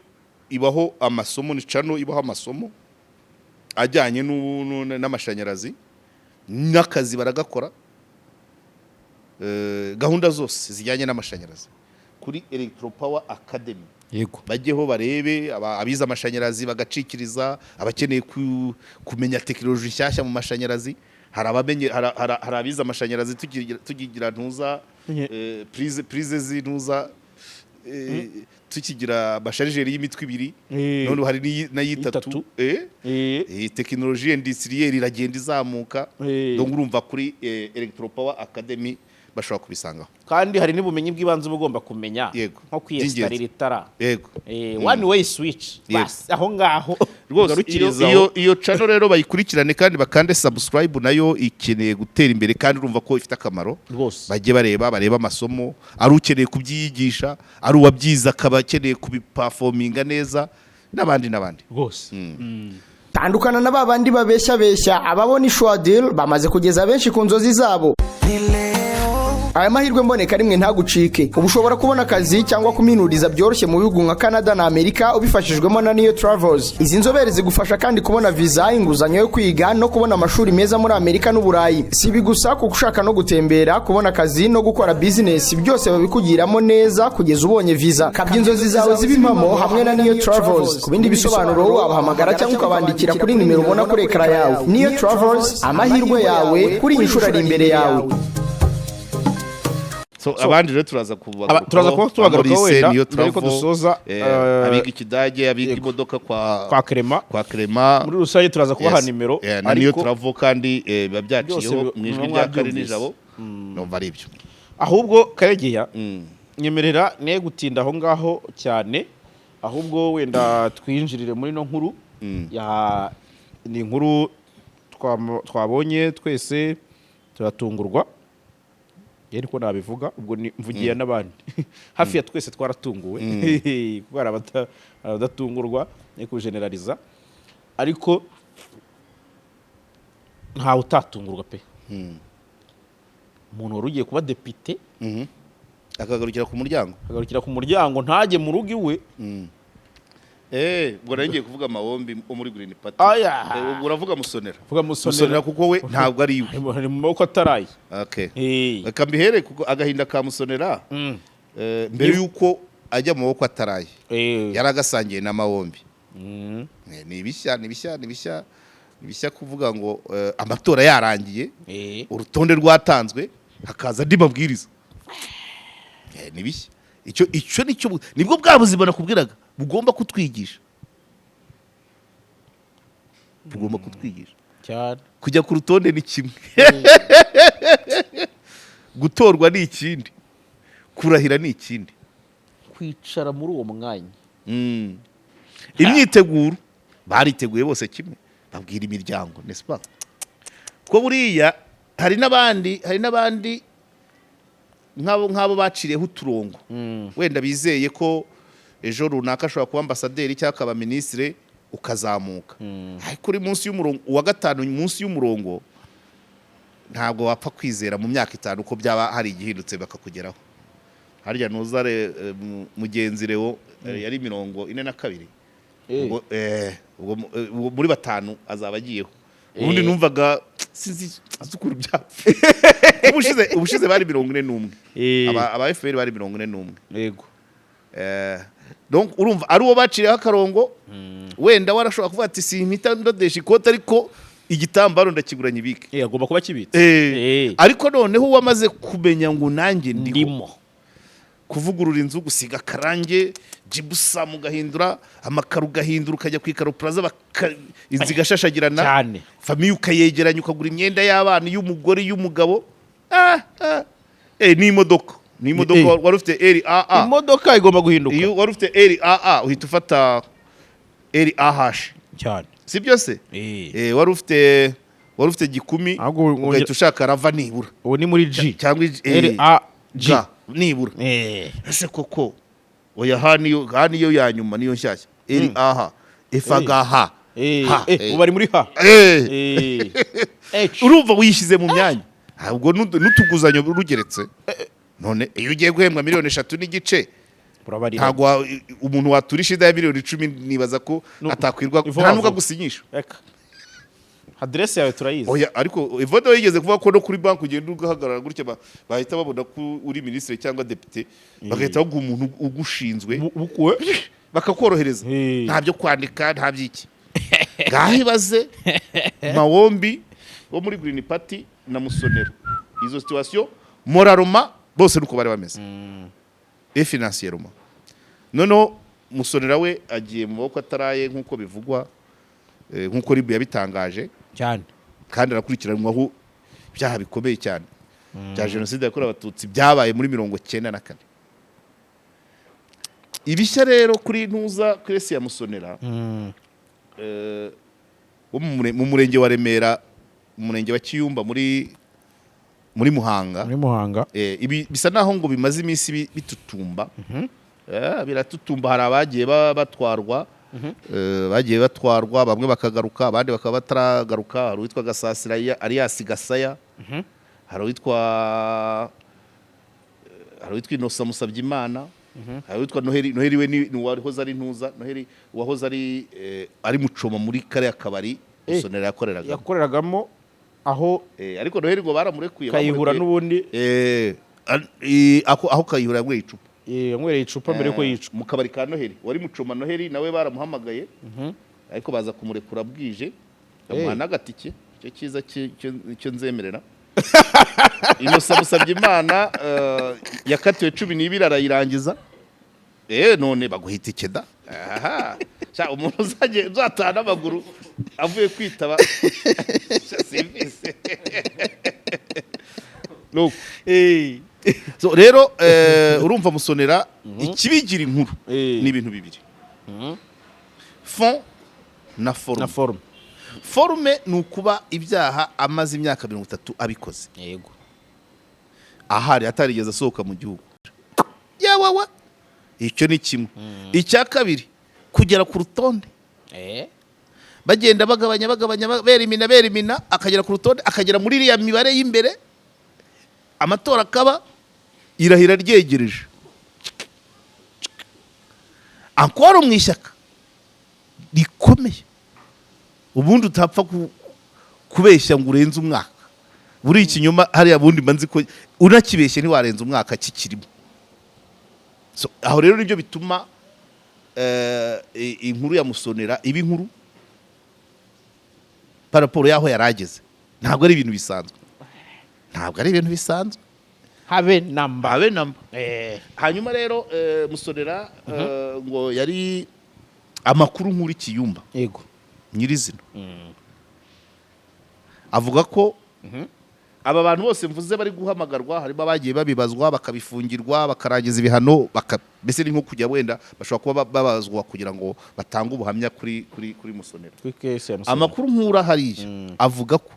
S1: ibaho amasomo, ni channel ibaho amasomo ajyanye n'amashanyarazi, n'akazi baragakora. Gahunda zose zijyanye n'amashanyarazi kuri Electro Power Academy. Bajyeho barebe, abize amashanyarazi bagacikiriza, abakeneye kumenya tekinoloji nshyashya mu mashanyarazi. Hari abamenye, hari abize amashanyarazi tukigira ntuza prise z'intuza, tukigira amasharijeri y'imitwe ibiri. None hari n'ayitatu.
S2: Itatu.
S1: Tekinoloji industrielle iragenda izamuka. Donc urumva kuri Electro Power Academy bashobora kubisangaho.
S2: Kandi hari n'ubumenyi bw'ibanze uba ugomba kumenya, nko kwiyesitarira itara. One way switch. Basi aho ngaho
S1: Rwose iyo,
S2: ugarukiriza aho.
S1: iyo channel rero bayikurikirane kandi bakande subscribe, nayo ikeneye gutera imbere kandi urumva ko ifite akamaro. Bajye bareba, bareba amasomo, ari ukeneye kubyiyigisha, ari uwabyize akaba akeneye kubiperforminga neza, n'abandi n'abandi.
S4: Tandukana na ba bandi babeshya beshya. Ababona ishwadil bamaze kugeza benshi ku nzozi zabo. Aya mahirwe mboneka rimwe ntagucike. Ubu ushobora kubona akazi cyangwa kuminuriza byoroshye mu bihugu nka Canada na Amerika ubifashijwemo na Niyo Travels. Izi nzobere zigufasha kandi kubona viza, inguzanyo yo kwiga no kubona amashuri meza muri Amerika n'Uburayi. Si ibi gusa, kuko ushaka no gutembera, kubona akazi no gukora bizinesi, byose babikugiramo neza kugeza ubonye viza. Kabya inzozi zawe zibe impamo hamwe na Niyo Travels. Ku bindi bisobanuro wabahamagara cyangwa ukabandikira kuri nimero ubona kuri ekara yawe. Niyo Travels, amahirwe yawe kuri iyi nshuro ari imbere yawe.
S1: So, abandi rero turaza kubagarukaho.
S2: Turaza kuba tubagarukaho
S1: Maurice,
S2: wenda
S1: Niyo
S2: mbere yuko
S1: Travel,
S2: dusoza,
S1: abiga ikidage, abiga imodoka kwa
S2: kwa Clement.
S1: Kwa Clement.
S2: Muri rusange turaza kubaha
S1: Yes.
S2: nimero.
S1: Yeah, na Niyo
S2: Ariko
S1: Travel kandi biba byaciyeho
S2: byose
S1: mu ijwi
S2: muba
S1: rya kare
S2: mwabyumvise.
S1: nijabo, numva ari ibyo.
S2: Ahubwo Karegeya, nyemerera ne gutinda aho ngaho cyane, ahubwo wenda twinjirire muri no nkuru ya ni inkuru twabonye twese turatungurwa. Njye niko nabivuga, ubwo ni mvugiye n'abandi, hafi ya twese twaratunguwe, kuko hari abadatungurwa, ni kujeneraliza, ariko ntawe utatungurwa pe. Umuntu wari ugiye kuba depite
S1: Akagarukira ku muryango.
S2: Akagarukira ku muryango, ntajye mu rugo iwe.
S1: Ubwo nari ngiye kuvuga amawombi wo muri Green Party.
S2: Aya.
S1: Ubwo uravuga Musonera.
S2: Vuga Musonera.
S1: Musonera, kuko we ntabwo ari iwe.
S2: Ari mu maboko ataraye.
S1: Okay.
S2: Eh.
S1: Reka mbihere kuko agahinda ka Musonera, mbere yuko ajya mu maboko ataraye, yari agasangiye n'amawombi. Ni ibishya, ni ibishya, ni ibishya, ni bishya kuvuga ngo amatora yarangiye, urutonde rwatanzwe, hakaza andi mabwiriza. Ni bishya. Icyo nicyo nibwo bwa buzima nakubwiraga bugomba kutwigisha, bugomba kutwigisha.
S2: Cyane.
S1: Kujya ku rutonde ni kimwe, gutorwa ni ikindi, kurahira ni ikindi.
S2: Kwicara muri uwo mwanya.
S1: Imyiteguro bariteguye bose kimwe, babwira imiryango, n'est-ce pas, ko buriya hari n'abandi nk'abo baciriyeho uturongo, wenda bizeye ko ejo runaka ashobora kuba ambasaderi cyangwa akaba minisitiri, ukazamuka. Ariko uri munsi y'umurongo uwa gatanu, munsi y'umurongo, ntabwo wapfa kwizera mu myaka 5 ko byaba hari igihindutse bakakugeraho. Harya ntuzare mugenzi Leo yari 42. Ubwo muri batanu azaba agiyeho. Ubundi numvaga sinzi ukuntu byapfa. Ubushize bari 41. Aba FPR bari 41. Donc urumva ari uwo baciriyeho akarongo, wenda warashobora kuvuga ati: "Simpita ndodesha ikoti, ariko igitambaro ndakigura nyibike."
S2: Agomba kuba kibitse.
S1: Ariko noneho uwamaze kumenya ngo nanjye ndiho,
S2: ndimo,
S1: kuvugurura inzu, gusiga akarange, jibusamu ugahindura, amakaro ugahindura, ukajya ku Ikaro Plaza, inzu igashashagirana, famille ukayegeranya, ukagura imyenda y'abana, iy'umugore, iy'umugabo, ah. N'imodoka, n'imodoka. Wari ufite RAA,
S2: Imodoka igomba guhinduka.
S1: iyo wari ufite RAA uhita ufata RAH. Si byo se? Wari ufite gikumi,
S2: Ahubwo
S1: ugahita ushaka rava nibura.
S2: Ubu ni muri G.
S1: Cyangwa
S2: R A G.
S1: G nibura. Ese koko oya, ha niyo, ha niyo ya nyuma, niyo nshyashya, R A H F G H. H.
S2: Ubu bari muri H. H.
S1: Urumva wishyize mu myanya, ubwo n'utuguzanyo rugeretse. None iyo ugiye guhembwa miliyoni 3.5,
S2: Urabarira.
S1: ntabwo umuntu watura ishida ya miliyoni 10, nibaza ko atakwirwa
S2: Vuba
S1: nta nubwo
S2: vuba.
S1: agusinyisha.
S2: Reka, aderesi yawe turayizi.
S1: Oya, ariko Evode yigeze kuvuga ko no kuri banki ugenda ugahagarara gutya, bahita babona ko uri minisitiri cyangwa depite, bagahita baguha umuntu ugushinzwe,
S2: Bukuwe.
S1: bakakorohereza. Nta byo kwandika, nta by'iki. Ngaho ibaze Mawombi wo muri Green Party na Musonera, izo situation moralement bose nuko bari bameze, et financièrement. Noneho Musonera we agiye mu maboko ataraye, nk'uko bivugwa, nk'uko RIB yabitangaje, kandi arakurikiranwaho ibyaha bikomeye cyane bya jenoside yakorewe Abatutsi byabaye muri 94. Ibishya rero kuri ntuza case ya Musonera, wo mu murenge wa Remera, mu murenge wa Kiyumba, muri Muhanga.
S2: Muri Muhanga.
S1: Ibi bisa naho ngo bimaze iminsi bitutumba. Biratutumba. Hari abagiye batwarwa, bagiye batwarwa, bamwe bakagaruka, abandi bakaba bataragaruka. Hari uwitwa Gasasira alias Gasaya, hari uwitwa Innocent Musabyimana, hari uwitwa Noheli. Noheli we ni uwahoze ari ntuza, Noheli uwahoze ari mucoma muri kariya kabari Musonera yakoreragamo.
S2: Yakoreragamo aho.
S1: Ariko Noheli ngo baramurekuye.
S2: Kayihura.
S1: Bamurekuye.
S2: N'ubundi.
S1: Aho Kayihura yanyweye icupa.
S2: Yanywereye icupa mbere yuko yicwa.
S1: Mu kabari ka Noheli wari mucoma. Noheli nawe baramuhamagaye, ariko baza kumurekura bwije, bamuha n'agatike. Icyo cyiza icyo nzemerera Innocent Musabyimana, yakatiwe 12 arayirangiza. None baguha itike da. Aha. Sha, umuntu uzajye uzataha n'amaguru avuye kwitaba. Sha, simbizi. Nuko. So rero urumva Musonera, ikibigira inkuru ni ibintu bibiri: fond na forme.
S2: Na forme.
S1: Forme ni ukuba ibyaha amaze imyaka 30 abikoze, ahari atarigeze asohoka mu gihugu. Yawawa, icyo ni kimwe. Icya kabiri, kugera ku rutonde, bagenda bagabanya, bagabanya, berimina, berimina, akagera ku rutonde, akagera muri iriya mibare y'imbere, amatora akaba, irahira ryegereje, ankora mu ishyaka rikomeye, ubundi utapfa kubeshya ngo urenze umwaka. Buriya ikinyoma hariya, bundi mba nzi ko unakibeshye ntiwarenza umwaka kikirimo. So, aho rero nibyo bituma inkuru ya Musonera iba inkuru par rapport y'aho yari ageze. Ntabwo ari ibintu bisanzwe, ntabwo ari ibintu bisanzwe.
S2: Habe namba.
S1: Habe namba. Hanyuma rero Musonera ngo yari amakuru nkuru Kiyumba nyirizina avuga ko aba bantu bose mvuze bari guhamagarwa, harimo abagiye babibazwa, bakabifungirwa, bakarangiza ibihano, mbese ni nko kujya wenda bashobora kuba babazwa kugira ngo batange ubuhamya kuri Musonera.
S2: Kuri case ya Musonera.
S1: Amakuru nkura hariya avuga ko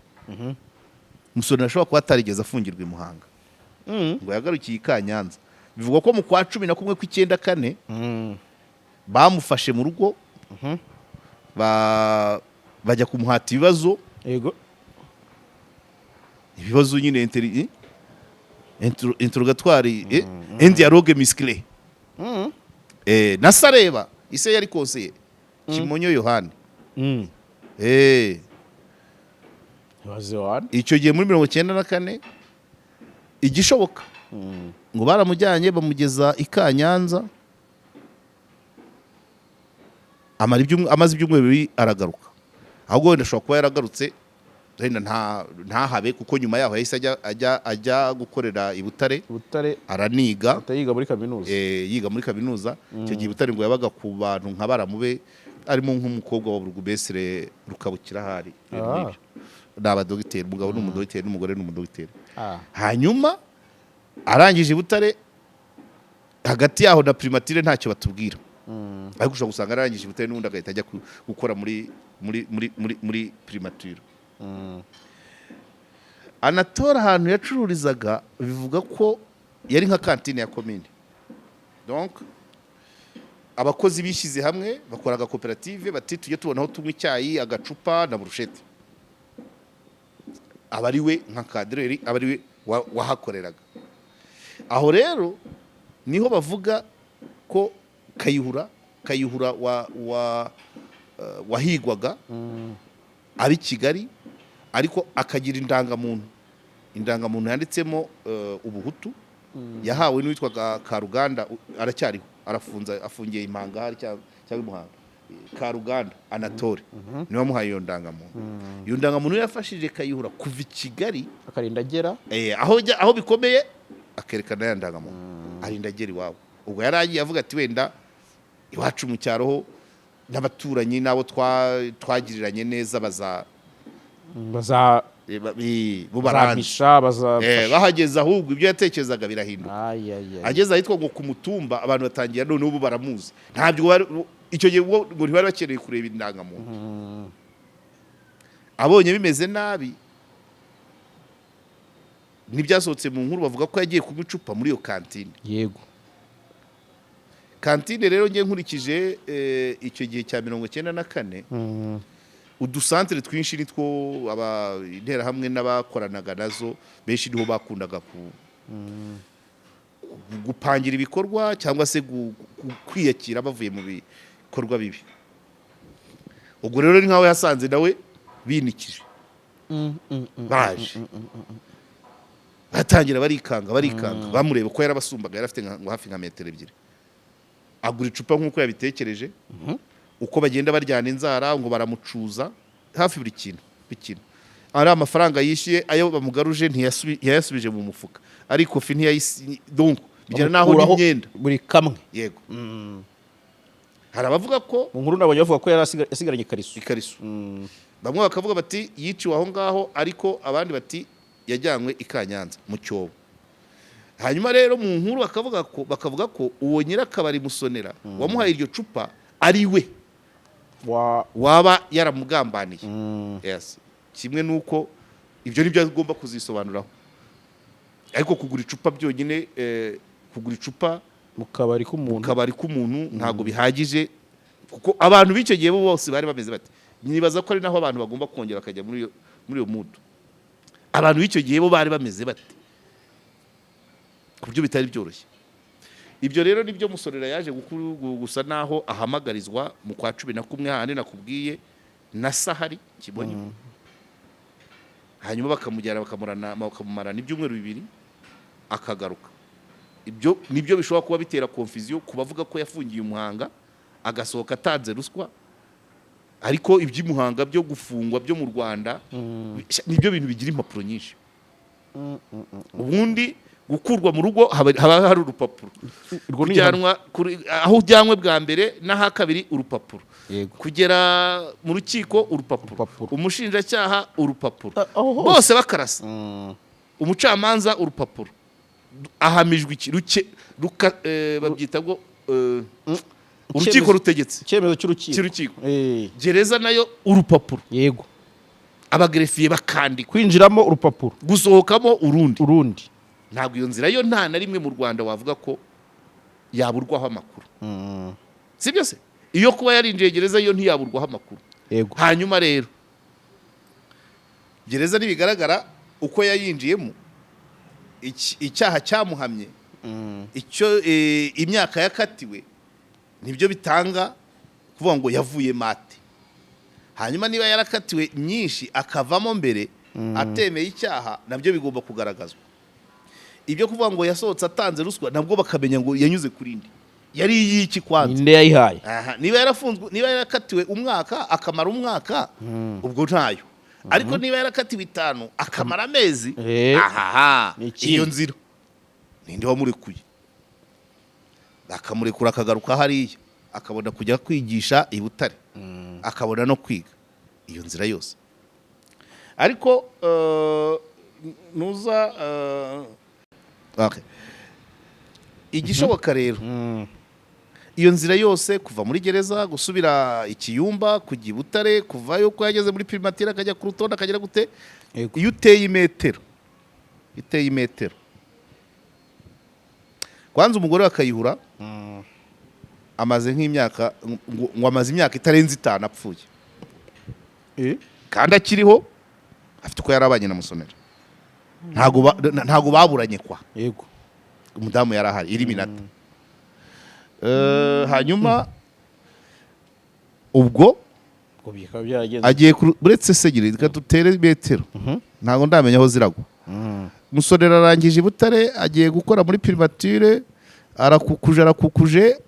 S1: Musonera ashobora kuba atarigeze afungirwa i Muhanga, ngo yagarukiye i Kanyanza. Bivugwa ko mu kwa 11 kw'icyenda kane bamufashe mu rugo, bajya kumuhata ibibazo. Ibibazo nyine interrogatoire, un dialogue musclé na Sareba ise yari conseiller Kimonyo Yohani.
S2: Ibaze wana.
S1: Icyo gihe muri 94, igishoboka ngo baramujyanye bamugeza i Kanyanza, amaze ibyumweru 2 aragaruka. Ahubwo wenda ashobora kuba yaragarutse wenda ntahabe, kuko nyuma yaho yahise ajya gukorera i Butare.
S2: Butare.
S1: Araniga.
S2: Yiga muri kaminuza.
S1: Yiga muri kaminuza. Icyo gihe i Butare ngo yabaga ku bantu nka baramube, arimo nk'umukobwa wa Burugumesire Rukabukira ahari, ibintu nk'ibyo. Ni abadogiteri, umugabo ni umudogiteri n'umugore ni umudogiteri. Hanyuma arangije i Butare, hagati yaho na primature ntacyo batubwira, ariko ushobora gusanga arangije i Butare n'ubundi agahita ajya gukora muri primature. Anatora ahantu yacururizaga, bivuga ko yari nka kantine ya komine. Donc abakozi bishyize hamwe bakora agakoperative, bati: "Tujye tubona aho tunywa icyayi, agacupa na burushete." Aba ari we nka cadreur, aba ari we wahakoreraga. Aho rero niho bavuga ko Kayihura wahigwaga ari Kigali, ariko akagira indangamuntu yanditsemo ubuhutu, yahawe n'uwitwaga Karuganda, aracyariho, arafunze, afungiye impanga hari cyangwa i Muhanga. Karuganda Anatole niwe wamuhaye iyo ndangamuntu. Iyo ndangamuntu yafashije Kayihura kuva i Kigali
S2: akarinda agera
S1: aho bikomeye, akerekana ya ndangamuntu, arinda agera iwabo. Ubwo yari agiye avuga ati: "Wenda iwacu mu cyaro ho n'abaturanyi n'abo twagiriranye neza baza
S2: baza
S1: bo baranzi."
S2: Bazampisha, baza
S1: Bahageze ahubwo ibyo yatekerezaga birahinduka.
S2: Ay, ay, ay.
S1: Ageze ahitwa ngo ku Mutumba, abantu batangira none ubu baramuzi. Ntabwo icyo gihe ubwo ngo ntibari bakeneye kureba indangamuntu. Abonye bimeze nabi, ntibyasohotse mu nkuru, bavuga ko yagiye kunywa icupa muri iyo kantine. Kantine rero, ngiye nkurikije icyo gihe cya 94, udusantere twinshi nitwo aba interahamwe n'abakoranaga nazo benshi niho bakundaga gupangira ibikorwa cyangwa se kwiyakira bavuye mu bikorwa bibi. Ubwo rero ni nkaho yasanze nawe binikije, baje batangira barikanga, barikanga bamureba ko yarabasumbaga, yari afite ngo hafi nka metero 2. Agura icupa nk'uko yabitekereje. Uko bagenda baryana inzara, ngo baramucuza hafi buri kintu, buri kintu. Ari amafaranga yishyuye, ayo bamugaruje ntiyayasubije mu mufuka, ariko fi ntiyayisi, donc bigera naho
S2: Bamukuraho
S1: n'imyenda.
S2: Buri kamwe.
S1: Yego, hari abavuga ko
S2: Mu nkuru nabonye bavuga ko yari yasigaranye ikariso.
S1: Ikariso. Bamwe bakavuga bati yiciwe aho ngaho, ariko abandi bati yajyanywe i Kanyanza mu cyobo. Hanyuma rero mu nkuru bakavuga ko uwo nyirakabari Musonera wamuhaye iryo cupa ari we
S2: wa
S1: waba yaramugambaniye. Yes, kimwe nuko ibyo nibyo agomba kuzisobanuraho, ariko kugura icupa byonyine, kugura icupa
S2: mu kabari k'umuntu
S1: kabari k'umuntu ntabwo bihagije, kuko abantu b'icyo gihe bo bose bari bameze bati. Nibaza ko ari naho abantu bagomba kongera bakajya muri iyo mudu. Abantu b'icyo gihe bo bari bameze bate, ku buryo bitari byoroshye. Ibyo rero nibyo Musorera yaje gusa naho ahamagarizwa mu kwa 11, hahandi nakubwiye na Sahari Kibonye. Hanyuma bakamujyana, bakamumarana ibyumweru 2, akagaruka. Ibyo nibyo bishobora kuba bitera confusion ku bavuga ko yafungiye Muhanga agasohoka atanze ruswa, ariko iby'imuhanga byo gufungwa byo mu Rwanda nibyo bintu bigira impapuro nyinshi. Ubundi gukurwa mu rugo haba hari urupapuro.
S2: Urwo ni ihame.
S1: Kujyanwa aho ujyanwe bwa mbere n'aha kabiri, urupapuro. Kugera mu rukiko, urupapuro.
S2: Urupapuro.
S1: Umushinjacyaha, urupapuro.
S2: Aho hose.
S1: Bose bakarasa. Umucamanza, urupapuro. Ahamijwe iki ruke ruka, babyita ngo urukiko rutegetse.
S2: Icyemezo cy'urukiko.
S1: Cy'urukiko.
S2: Eh.
S1: Gereza nayo urupapuro. Abagerefiye bakandika.
S2: Kwinjiramo urupapuro.
S1: Gusohokamo urundi.
S2: Urundi.
S1: Ntabwo iyo nzira yo nta na rimwe mu Rwanda wavuga ko yaburwaho amakuru, sibyo se? Iyo kuba yarinjiye gereza yo ntiyaburwaho amakuru. Hanyuma rero gereza ntibigaragara uko yayinjiyemo, icyaha cyamuhamye, icyo imyaka yakatiwe, nibyo bitanga kuvuga ngo yavuye mate. Hanyuma niba yarakatiwe myinshi akavamo mbere atemeye icyaha, nabyo bigomba kugaragazwa. Ibyo kuvuga ngo yasohotse atanze ruswa, nabwo bakamenya ngo yanyuze kuri indi, yari iy'iki kwanza?
S2: Ninde yayihaye?
S1: Aha, niba yarafunzwe, niba yarakatiwe umwaka akamara umwaka, ubwo ntayo. Ariko niba yarakatiwe 5 akamara amezi, ahaha.
S2: Ni ikindi.
S1: Iyo nzira ninde wamurekuye, akamurekura akagaruka hariya, akabona kujya kwigisha i Butare, akabona no kwiga, iyo nzira yose. Ariko nuza okay. Igishoboka rero, iyo nzira yose, kuva muri gereza gusubira ikiyumba, kujya i Butare, kuvayo ko yageze muri primature akajya ku rutonde, akagera gute? Iyo uteye imetero, iteye imetero kwanza, umugore we akayihura amaze nk'imyaka, ngo amaze imyaka itarenze 5 apfuye kandi akiriho, afite uko yarabanye na Musonera, ntago baburanye kwa umudamu yari ahari iri minata. Hanyuma ubwo
S2: Ubwo bikaba byaragenze.
S1: Agiye uretse se gire, reka dutere metero, ntabwo ndamenya aho ziragwa. Musonera arangije i Butare, agiye gukora muri primature, arakukuje, arakukuje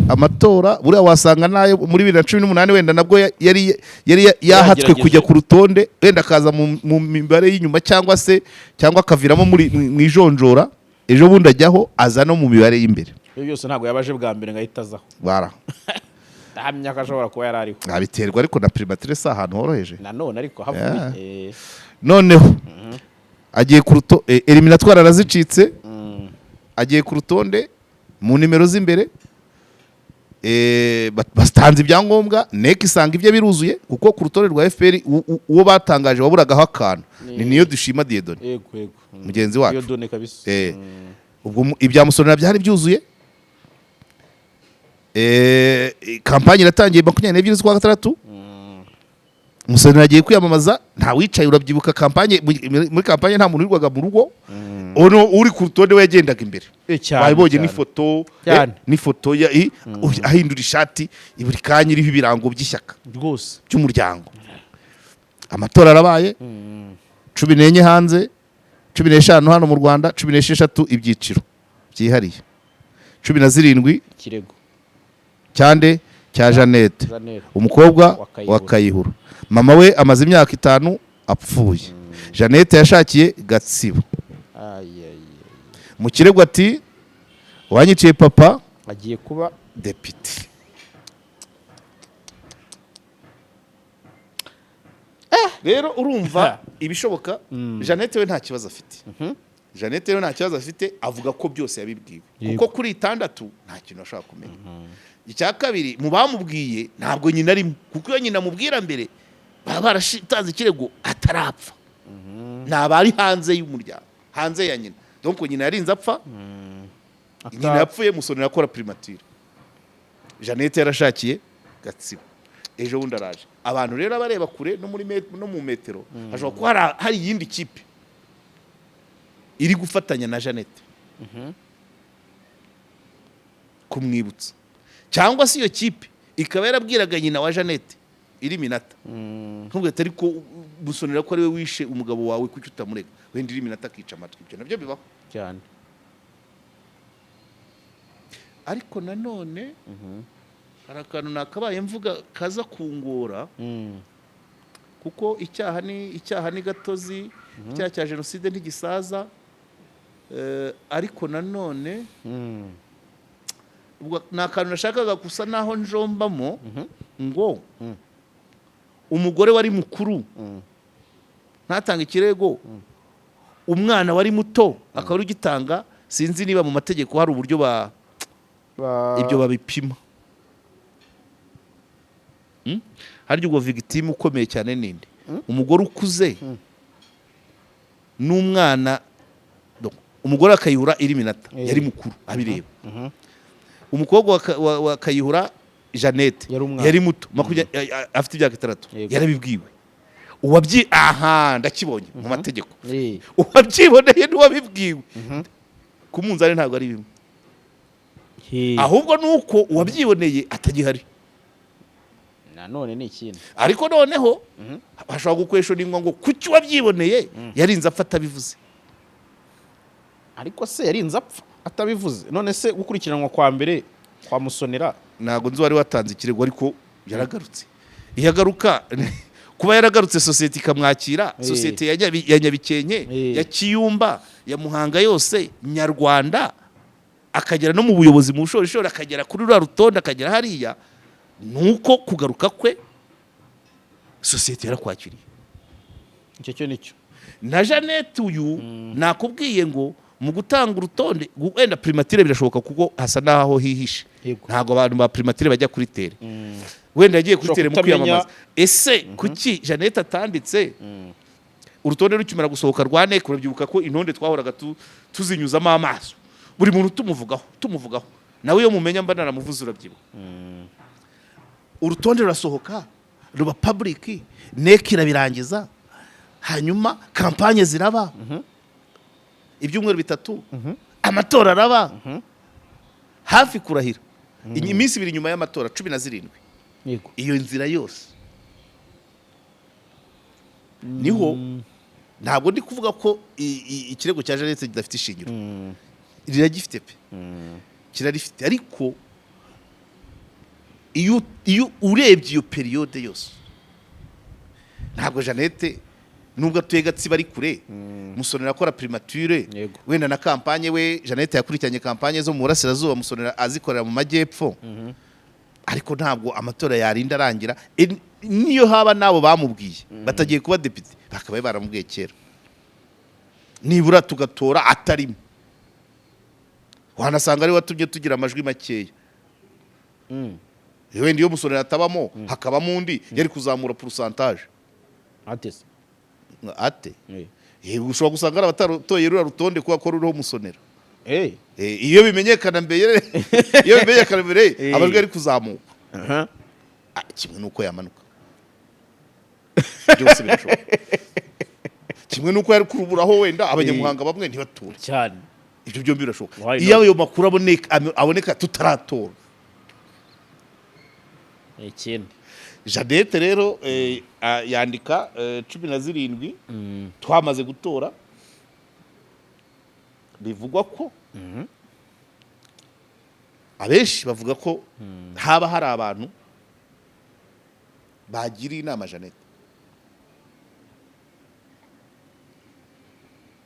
S1: amatora. Buriya wasanga nayo muri 2018 wenda nabwo yari yahatswe
S2: Yagerageje.
S1: kujya ku rutonde, wenda akaza mu mibare y'inyuma, cyangwa se cyangwa akaviramo muri mu ijonjora. Ejo bundi ajyaho, aza no mu mibare y'imbere.
S2: Ibyo byose ntabwo yabaje bwa mbere ngo ahite azaho.
S1: Bara
S2: Ndahamya ko ashobora kuba yari ariho.
S1: Nabiterwa ariko na primature, si ahantu horoheje.
S2: Nanone ariko havuye.
S1: Noneho agiye ku ruto éliminatoires arazicitse, agiye ku rutonde mu nimero z'imbere, batanze ibyangombwa, NEC isanga ibye biruzuye, kuko ku rutonde rwa FPR uwo batangaje waburagaho akantu ni niyo dushima Dieudonné.
S2: Yego yego
S1: Mugenzi wacu.
S2: Dieudonné kabisa.
S1: Ubwo ibya Musonera byari byuzuye. Kampanye iratangiye 22 z'ukwa gatandatu, Musonera agiye kwiyamamaza, nta wicaye. Urabyibuka kampanye, muri kampanye nta muntu wirirwaga mu rugo. Ono uri ku rutonde we yagendaga imbere.
S2: Cyane,
S1: Wabibonye
S2: cyane.
S1: n'ifoto.
S2: Cyane.
S1: N'ifoto ya ahindura ishati buri kanya iriho ibirango by'ishyaka, by'umuryango. Amatora arabaye, 14 hanze, 15 hano mu Rwanda, 16 ibyiciro byihariye, 17
S2: Ikirego.
S1: Cyande? Cya Jeannette.
S2: Jeannette.
S1: Umukobwa
S2: wa Kayihura.
S1: Wa Kayihura. Mama we amaze imyaka 5 apfuye. Jeannette yashakiye Gatsibo.
S2: Ay, ay, ay.
S1: Mu kirego ati: "Wanyiciye papa
S2: agiye kuba
S1: depite." Rero urumva ibishoboka, Jeannette we nta kibazo afite. Jeannette we nta kibazo afite, avuga ko byose yabibwiwe, kuko kuri 6 nta kintu ashobora kumenya. Icya kabiri, mu bamubwiye ntabwo nyina arimo, kuko iyo nyina amubwira mbere baba barashitanze ikirego atarapfa. Ni abari hanze y'umuryango, hanze ya nyina. Donc nyina yarinze apfa, nyina yapfuye Musonera akora primature, Jeannette yarashakiye Gatsibo. Ejo bundi araje. Abantu rero abareba kure no muri no mu metero, hashobora kuba hari iyindi kipe iri gufatanya na Jeannette kumwibutsa, cyangwa se iyo kipe ikaba yarabwiraga nyina wa Jeannette iri minata ntumubwire ati: "Ariko Musonera ko ari we wishe umugabo wawe, kuki utamurega?" Wenda iri minata akica amatwi. Ibyo nabyo bibaho.
S2: Cyane.
S1: Ariko nanone hari akantu nakabaye mvuga kaza kungora, kuko icyaha ni icyaha, ni gatozi. Icyaha cya jenoside ntigisaza. Ariko nanone ubwo ni akantu nashakaga gusa naho njombamo ngo umugore wari mukuru ntatange ikirego, umwana wari muto akaba ari ugitanga. Sinzi niba mu mategeko hari uburyo ba ibyo babipima. Harya ubwo victime ukomeye cyane ninde? Umugore ukuze n'umwana? Donc, umugore wa Kayihura Iriminata yari mukuru abireba. Umukobwa wa Kayihura Jeannette
S2: Yari umwana.
S1: yari muto, afite imyaka 6. Yarabibwiwe. Uwabyi, aha ndakibonye mu mategeko. Uwabyiboneye n'uwabibwiwe ku munzani ntabwo ari bimwe. Ahubwo ni uko uwabyiboneye atagihari.
S2: Nanone ni ikindi.
S1: Ariko noneho bashobora guquestioninga ngo kuki uwabyiboneye yarinze apfa atabivuze?
S2: Ariko se yarinze apfa atabivuze? None se gukurikiranwa kwa mbere kwa Musonera?
S1: Ntabwo nzi uwari watanze ikirego, ariko yaragarutse. Iyo agaruka, kuba yaragarutse, sosiyete ikamwakira, sosiyete ya Nyabikenke, ya Kiyumba, ya Muhanga yose nyarwanda, akagera no mu buyobozi, mu bushorishori, akagera kuri ruriya rutonde, akagera hariya, ni uko kugaruka kwe sosiyete yarakwakiriye.
S2: Icyo cyo nicyo.
S1: Na Jeannette uyu nakubwiye ngo mu gutanga urutonde, wenda primature birashoboka kuko hasa n'aho hihishe. Ntabwo abantu ba primature bajya kuri terrain. Wenda yagiye kuri
S2: Ushobora
S1: terrain mu
S2: kutamenya-
S1: kwiyamamaza. Ese kuki Jeannette atanditse urutonde rukimara gusohoka rwa NEC? Urabyibuka ko intonde twahoraga tuzinyuzamo amaso, buri muntu tumuvugaho, tumuvugaho. Nawe iyo mumenya mba naramuvuze. Urabyibuka, urutonde rurasohoka, ruba public, NEC irabirangiza, hanyuma campagne ziraba ibyumweru 3, amatora araba, hafi kurahira, iminsi 2 nyuma y'amatora, 17. Iyo nzira yose niho. Ntabwo ndi kuvuga ko ikirego cya Jeannette kidafite ishingiro. Riragifite pe, kirarifite. Ariko iyo urebye iyo période yose, ntabwo Jeannette, nubwo atuye Gatsibo ari kure, Musonera akora primature, wenda na campagne we Jeannette yakurikiranye campagne zo mu burasirazuba, Musonera azikorera mu majyepfo, ariko ntabwo amatora yarinda arangira. Niyo haba n'abo bamubwiye batagiye kuba depite, bakabaye baramubwiye kera, nibura tugatora atarimo. Wanasanga ari watumye tugira amajwi makeya. Wenda iyo Musonera atabamo hakabamo undi, yari kuzamura pourcentage.
S2: Atese?
S1: Ate? Yego, ushobora gusanga hari abatatoye ruriya rutonde kubera ko ruriho Musonera. Iyo bimenyekana mbere, amajwi yari kuzamuka. Kimwe n'uko yamanuka, byose birashoboka. Kimwe n'uko yari kuruburaho wenda abanyamuhanga bamwe ntibature. Ibyo byombi birashoboka.
S2: Why
S1: Iyo
S2: not?
S1: ayo makuru aboneka tutaratora.
S2: Ikindi.
S1: Jeannette rero yandika 17 twamaze gutora. Bivugwa ko abenshi bavuga ko haba hari abantu bagiriye inama Jeannette,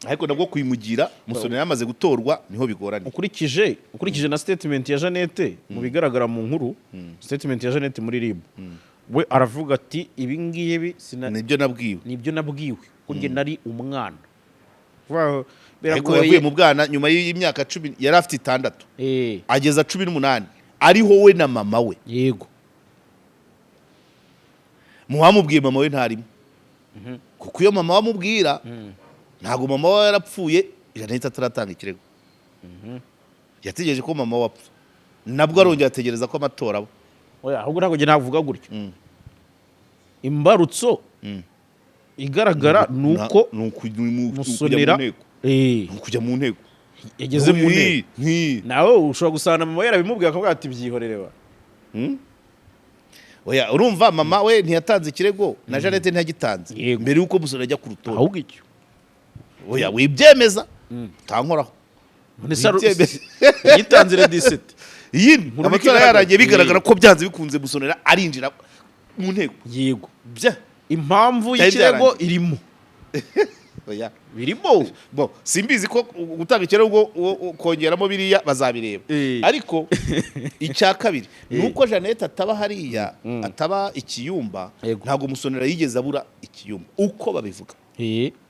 S1: ariko nabwo kuyimugira Musonera yamaze gutorwa niho bigoranye.
S2: Ukurikije na statement ya Jeannette, mu bigaragara mu nkuru, statement ya Jeannette muri RIB, we aravuga ati: "Ibi ngibi sina
S1: Nibyo nabwiwe.
S2: Nibyo nabwiwe ko njye nari umwana."
S1: Ariko
S2: Biragoye.
S1: yavuye mu bwana nyuma y'imyaka 10, yari afite 6, ageza 18 ariho we na mama we. Mu bamubwiye mama we ntarimo, kuko iyo mama we amubwira, ntabwo mama we yarapfuye Jeannette ataratanga ikirego. Yategereje ko mama we apfa, nabwo arongera ategereza ko amatora aba.
S2: Oya, ahubwo ntabwo njye navuga gutyo. Imbarutso igaragara ni uko
S1: Ni ukujya mu
S2: Musonera
S1: nteko. Ni ukujya mu nteko.
S2: Yageze mu nteko. Nawe ushobora gusanga mama we yarabimubwiye, akavuga ati: "Byihorere ba."
S1: Oya, urumva mama we ntiyatanze ikirego na Jeannette ntiyagitanze mbere y'uko Musonera ajya ku rutonde.
S2: Ahubwo icyo
S1: Oya, wibyemeza, utankoraho.
S2: None se
S1: Wibyemeza.
S2: yitanze le 17.
S1: Iyi
S2: Inkuru
S1: amatora
S2: igaragara.
S1: yarangiye, bigaragara ko byanze bikunze Musonera arinjira mu nteko. Bya
S2: Impamvu
S1: Byari
S2: y'ikirego
S1: byarangiye.
S2: irimo.
S1: Oya.
S2: Birimo.
S1: Bo simbizi ko gutanga ikirego kongeramo biriya bazabireba. Ariko icya kabiri ni uko Jeannette ataba hariya, ataba ikiyumba. Ntabwo Musonera yigeze abura ikiyumba uko babivuga.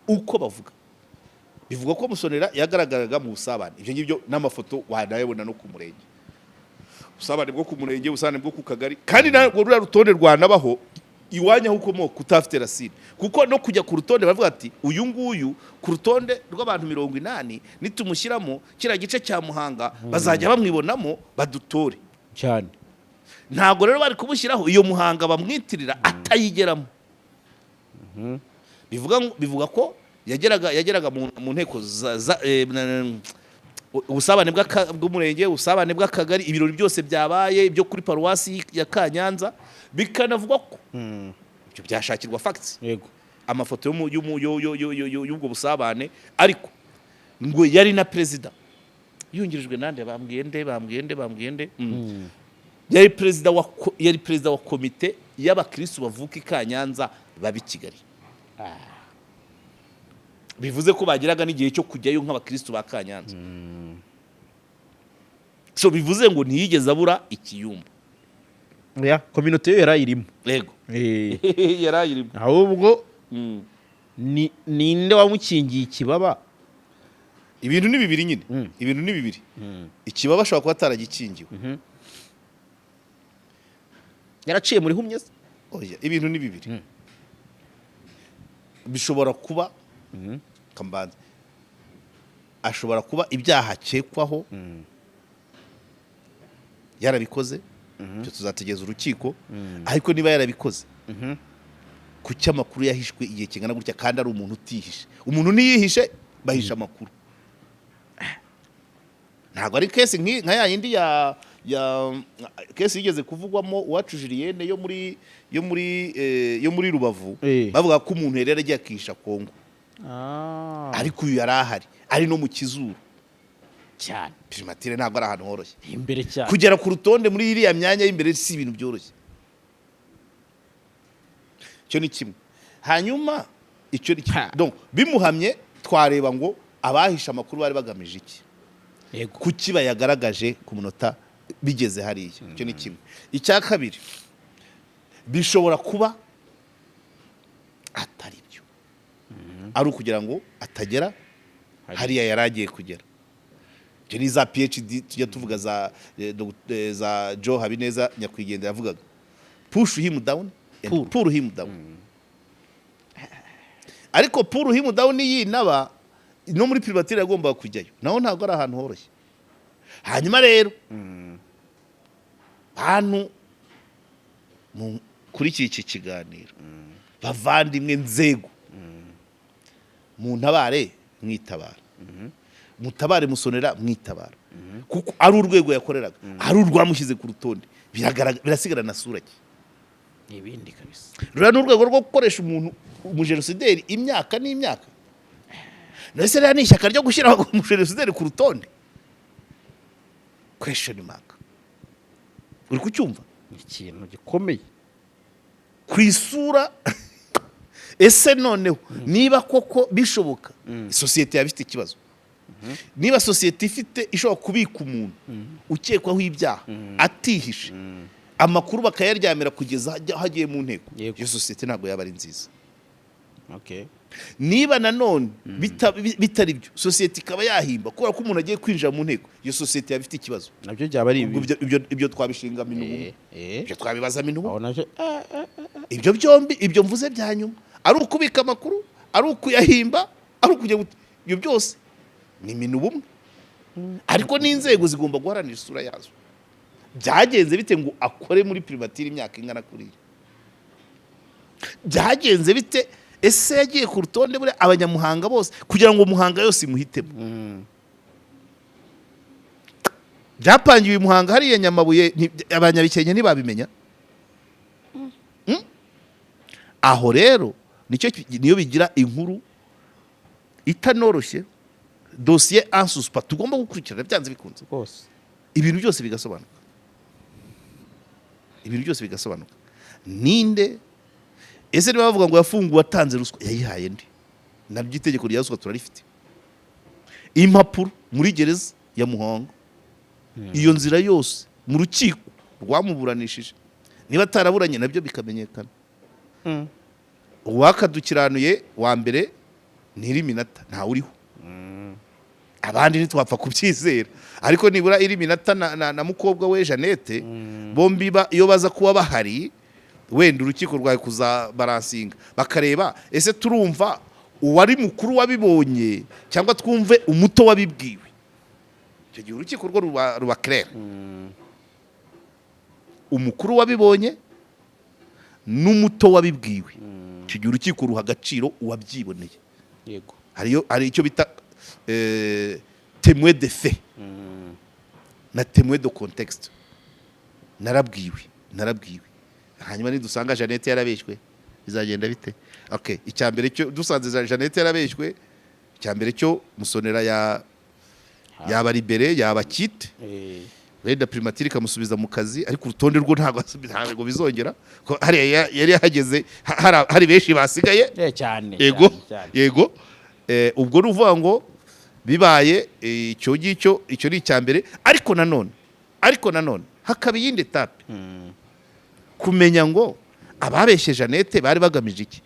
S1: Uko bavuga, bivuga ko Musonera yagaragaraga mu busabane. Ibyo ngibyo n'amafoto wanayabona no ku murenge, ubusabane bwo ku murenge, ubusabane bwo ku kagari. Kandi ntabwo ruriya rutonde rwanabaho iwanyu aho ukomoka utafite racine, kuko no kujya ku rutonde baravuga ati: "Uyu nguyu ku rutonde rw'abantu 80 nitumushyiramo, kiriya gice cya Muhanga bazajya bamwibonamo badutore." Ntabwo rero bari kumushyiraho iyo Muhanga bamwitirira atayigeramo. Bivuga ko yageraga mu nteko ubusabane bw'umurenge, ubusabane bw'akagari, ibirori byose byabaye ibyo kuri paruwasi ya Kanyanza. Bikanavugwa ko ibyo byashakirwa facts, amafoto y'ubwo busabane. Ariko ngo yari na perezida yungirijwe nande? Bambwiye nde? Bambwiye nde? Bambwiye nde? Yari perezida wa komite y'abakristu bavuka i Kanyanza baba i Kigali. Bivuze ko bageraga n'igihe cyo kujyayo nk'abakristu ba Kanyanza. So bivuze ngo ntiyigeze abura ikiyumba.
S2: Ya kominote yo yarayirimo.
S1: Yego, yarayirimo.
S2: Ahubwo ni ninde wamukingiye ikibaba?
S1: Ibintu ni bibiri nyine. Ibintu ni bibiri. Ikibaba ashobora kuba ataragikingiwe.
S2: Yaraciye muri humye se?
S1: Oya, ibintu ni bibiri. Bishobora kuba kambanza, ashobora kuba ibyaha akekwaho yarabikoze, ibyo tuzategereza urukiko. Ariko niba yarabikoze, kuki amakuru yahishwe igihe kingana gutya kandi ari umuntu utihishe? Umuntu ntiyihishe, bahisha amakuru. Ntabwo ari case nka ya yindi ya case yigeze kuvugwamo Uwacu Julienne yo muri Rubavu, bavuga ko umuntu yari yaragiye akihisha Kongo, ariko uyu yari ahari, ari no mu Kizuru. Primature ntabwo ari ahantu horoshye.
S2: Imbere cyane.
S1: Kugera ku rutonde muri iriya myanya y'imbere si ibintu byoroshye. Icyo ni kimwe. Hanyuma icyo ni kimwe. Donc bimuhamye, twareba ngo abahishe amakuru bari bagamije iki? Kuki bayagaragaje ku munota bigeze hariya? Icyo ni kimwe. Icya kabiri, bishobora kuba atari byo, ari ukugira ngo atagera hariya yari agiye kugera. Ibyo ni za PhD tujya tuvuga za Joe Habineza nyakwigendera yavugaga: push him down and
S2: Pull.
S1: pull him down. Ariko pull him down yinaba no muri primature yagombaga kujyayo, naho ntabwo ari ahantu horoshye. Hanyuma rero bantu kuri iki kiganiro, bavandimwe, nzego, muntabare, mwitabara, mutabare Musonera, mwitabara, kuko ari urwego yakoreraga, ari urwamushyize ku rutonde. Biragaragara, birasigara na sura ki?
S2: Ni ibindi kabisa.
S1: Ruriya ni urwego rwo gukoresha umuntu umujenosideri imyaka n'imyaka. Mbese ririya ni ishyaka ryo gushyira umujenosideri ku rutonde? Question mark. Uri kucyumva?
S2: Ni ikintu gikomeye.
S1: Ku isura. Ese noneho niba koko bishoboka, sosiyete yaba ifite ikibazo? Niba sosiyete ifite ishobora kubika umuntu ukekwaho ibyaha atihishe, amakuru bakayaryamira kugeza aho agiye mu nteko, iyo sosiyete ntabwo yaba ari nziza. Niba nanone bitari byo, sosiyete ikaba yahimba kubera ko umuntu agiye kwinjira mu nteko, iyo sosiyete yaba ifite ikibazo.
S2: Nabyo byaba ari
S1: Ubwo
S2: ibi.
S1: ibyo twabishinga minubu, ibyo twabibaza minubu.
S2: Aho nabyo
S1: Ibyo byombi, ibyo mvuze bya nyuma, ari ukubika amakuru, ari ukuyahimba, ari ukujya ibyo byose ni minubumwe. Ariko n'inzego zigomba guharanira isura yazo. Byagenze bite ngo akore muri primature imyaka ingana kuriya? Byagenze bite? Ese yagiye ku rutonde buriya abanyamuhanga bose, kugira ngo Muhanga yose imuhitemo? Byapangiwe i Muhanga hariya Nyamabuye, abanyabikenke ntibabimenya. Aho rero nicyo niyo bigira inkuru itanoroshye, dosiye en suspens tugomba gukurikirana byanze bikunze.
S2: Rwose.
S1: Ibintu byose bigasobanuka, ibintu byose bigasobanuka. Ninde ese? Niba bavuga ngo yafunguwe atanze ruswa, yayihaye nde? Nabyo itegeko rya ruswa turarifite. Impapuro muri gereza ya Muhanga, iyo nzira yose mu rukiko rwamuburanishije, niba ataraburanye nabyo bikamenyekana. Uwakadukiranuye wa mbere ni Iriminata, ntawe uriho. Abandi ntitwapfa kubyizera, ariko nibura Iriminata na mukobwa we Jeannette bombi iyo baza kuba bahari, wenda urukiko rwawe kuzabaransinga bakareba: ese turumva uwari mukuru wabibonye cyangwa twumve umuto wabibwiwe? Icyo gihe urukiko rwo ruba clair: umukuru wabibonye n'umuto wabibwiwe. Icyo gihe urukiko ruha agaciro uwabyiboneye. Hari icyo bita témoin de fait na témoin de contexte. Narabwiwe, narabwiwe. Hanyuma nidusanga Jeannette yarabeshywe, bizagenda bite? Okay, icya mbere cyo, dusanze Jeannette yarabeshywe, icya mbere cyo Musonera ya yaba libéré, yaba acquitté, wenda primature ikamusubiza mu kazi, ariko urutonde rwo ntabwo bizongera ko hariya yari yahageze hari benshi basigaye.
S2: Cyane.
S1: Yego.
S2: Cyane, cyane.
S1: Yego. Ubwo ni ukuvuga ngo bibaye icyo ngicyo, icyo ni icya mbere. Ariko nanone hakaba iyindi étape, kumenya ngo ababeshye Jeannette bari bagamije iki?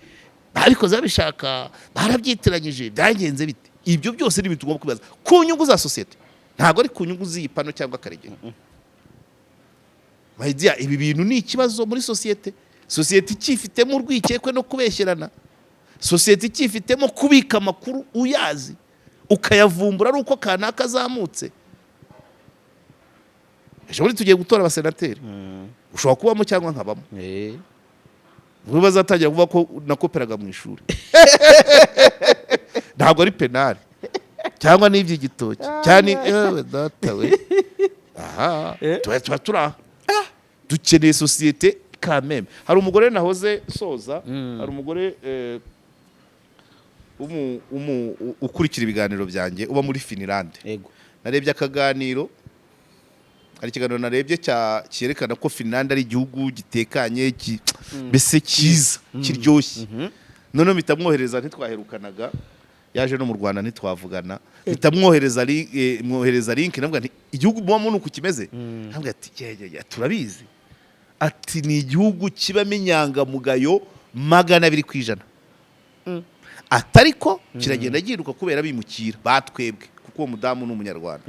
S1: Babikoze babishaka? Barabyitiranyije? Byagenze bite? Ibyo byose ni ibintu tugomba kwibaza ku nyungu za sosiyete, ntabwo ari ku nyungu z'iyi pano cyangwa Karegeya. My dear, ibi bintu ni ikibazo muri sosiyete. Sosiyete icyifitemo urwikekwe no kubeshyerana, sosiyete icyifitemo kubika amakuru uyazi ukayavumbura ari uko kanaka azamutse. Ejo bundi tugiye gutora abasenateri, ushobora kubamo cyangwa nkabamo. Ubwo bazatangira kuvuga ko nakoperaga mu ishuri, ntabwo ari pénal cyangwa n'iby'igitoki cyane. Ewe data we, aha tuba turi aha, dukeneye sosiyete kameme. Hari umugore nahoze soza, hari umugore ukurikira ibiganiro byanjye uba muri Finland. Narebye akaganiro, hari ikiganiro narebye cya cyerekana ko Finland ari igihugu gitekanye, mbese cyiza, kiryoshye. Noneho mpita mwohereza, ntitwaherukanaga, yaje no mu Rwanda ntitwavugana, mpita mwohereza link, navuga nti: "Igihugu mubamo ni uku kimeze?" Ntabwo ati: "Yeah, yeah, yeah, turabizi." Ati: "Ni igihugu kibamo inyangamugayo 200%." Atariko kiragenda gihinduka kubera bimukira batwebwe, kuko uwo mudamu ni Umunyarwanda.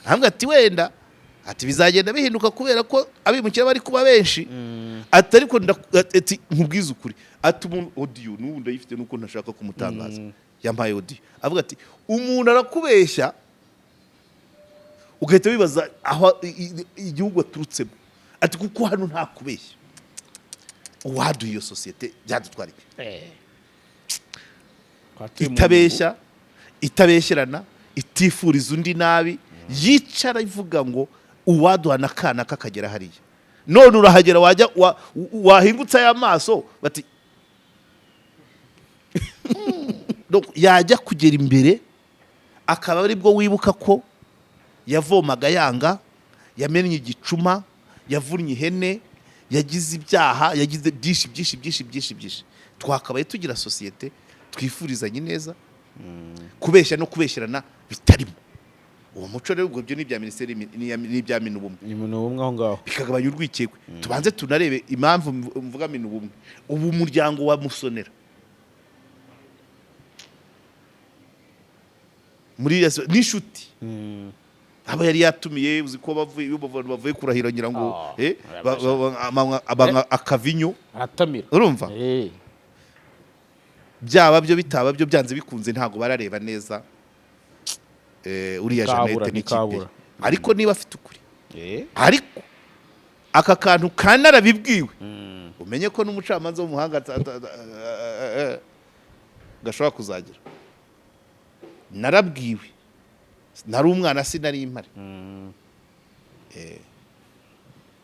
S1: Ahubwo ati: "Wenda," ati, "bizagenda bihinduka kubera ko abimukira bari kuba benshi." Ati: "Ariko ati nkubwize ukuri," ati, "umuntu audio n'ubu ndayifite, nuko ntashaka kumutangaza." Yampaye audio avuga ati: "Umuntu arakubeshya ugahita wibaza aho igihugu aturutsemo." Ati: "Kuko hano nta kubeshya." Uwaduha iyo sosiyete byadutwara iki?
S2: Twatuye mu
S1: Itabeshya, itabeshyerana, itifuriza undi nabi, yicara ivuga ngo uwaduha n'akana kakagera hariya. None urahagera, wajya wahingutsa aya maso bati Donc, yajya kugera imbere akaba aribwo wibuka ko yavomaga yanga, yamennye igicuma, yavunnye ihene, yagize ibyaha, yagize byinshi byinshi byinshi byinshi byinshi. Twakabaye tugira sosiyete twifurizanye neza, kubeshya no kubeshyerana bitarimo. Uwo muco rero, ubwo byo ni ibya minisiteri n'ibya Minubumwe.
S2: Ni umuntu umwe aho ngaho.
S1: Bikagabanya urwikekwe. Tubanze tunarebe impamvu mvuga Minubumwe. Ubu umuryango wa Musonera muri iriya n'inshuti aba yari yatumiye, uzi ko bavuye, iyo abantu bavuye kurahira, ngira ngo
S2: Ah,
S1: banywa akavinyo.
S2: Aratamira.
S1: Urumva, byaba byo bitaba byo, byanze bikunze ntabwo barareba neza uriya
S2: Ntikabura,
S1: Jeannette n'ikipe ye.
S2: ntikabura.
S1: Ariko niba afite ukuri, ariko aka kantu kanarabibwiwe, umenye ko n'umucamanza w'umuhanga gashobora kuzagira. Narabwiwe, nari umwana, sinari impare.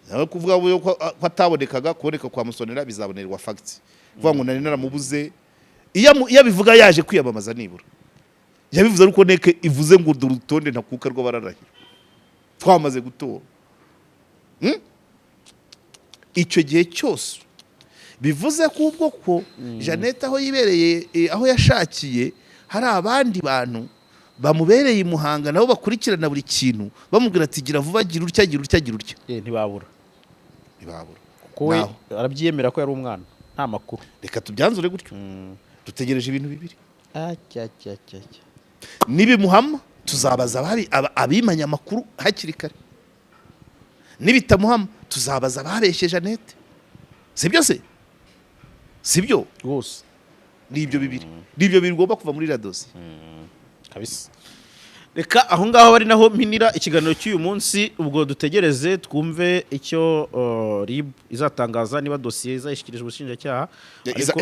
S1: Nawe kuvuga ko atabonekaga, kuboneka kwa Musonera bizabonerwa facts. Kuvuga ngo nari naramubuze, iyo abivuga yaje kwiyamamaza, nibura yabivuze, ariko neke ivuze ngo dore urutonde ntakuka rw'abararahira. Twamaze gutora. Icyo gihe cyose bivuze ko ubwo ko Jeannette aho yibereye, aho yashakiye, hari abandi bantu bamubereye i Muhanga, nabo bakurikirana buri kintu, bamubwira ati: "Gira vuba, gira utya, gira utya, gira utya."
S2: Ntibabura.
S1: Ntibabura.
S2: Kuko we
S1: Naho.
S2: arabyiyemera ko yari umwana, nta makuru.
S1: Reka tubyanzure gutyo, dutegereje ibintu bibiri.
S2: Acya.
S1: Nibimuhama tuzabaza abimanye amakuru hakiri kare, nibitamuhama tuzabaza ababeshye Jeannette. Sibyo se? Sibyo?
S2: Rwose.
S1: Ni ibyo bibiri, ni ibyo bibiri bigomba kuva muri iriya dosiye.
S2: Kabisa, reka aho ngaho bari naho mpinira ikiganiro cy'uyu munsi. Ubwo dutegereze twumve icyo RIB izatangaza, niba dosiye izayishyikirije ubushinjacyaha.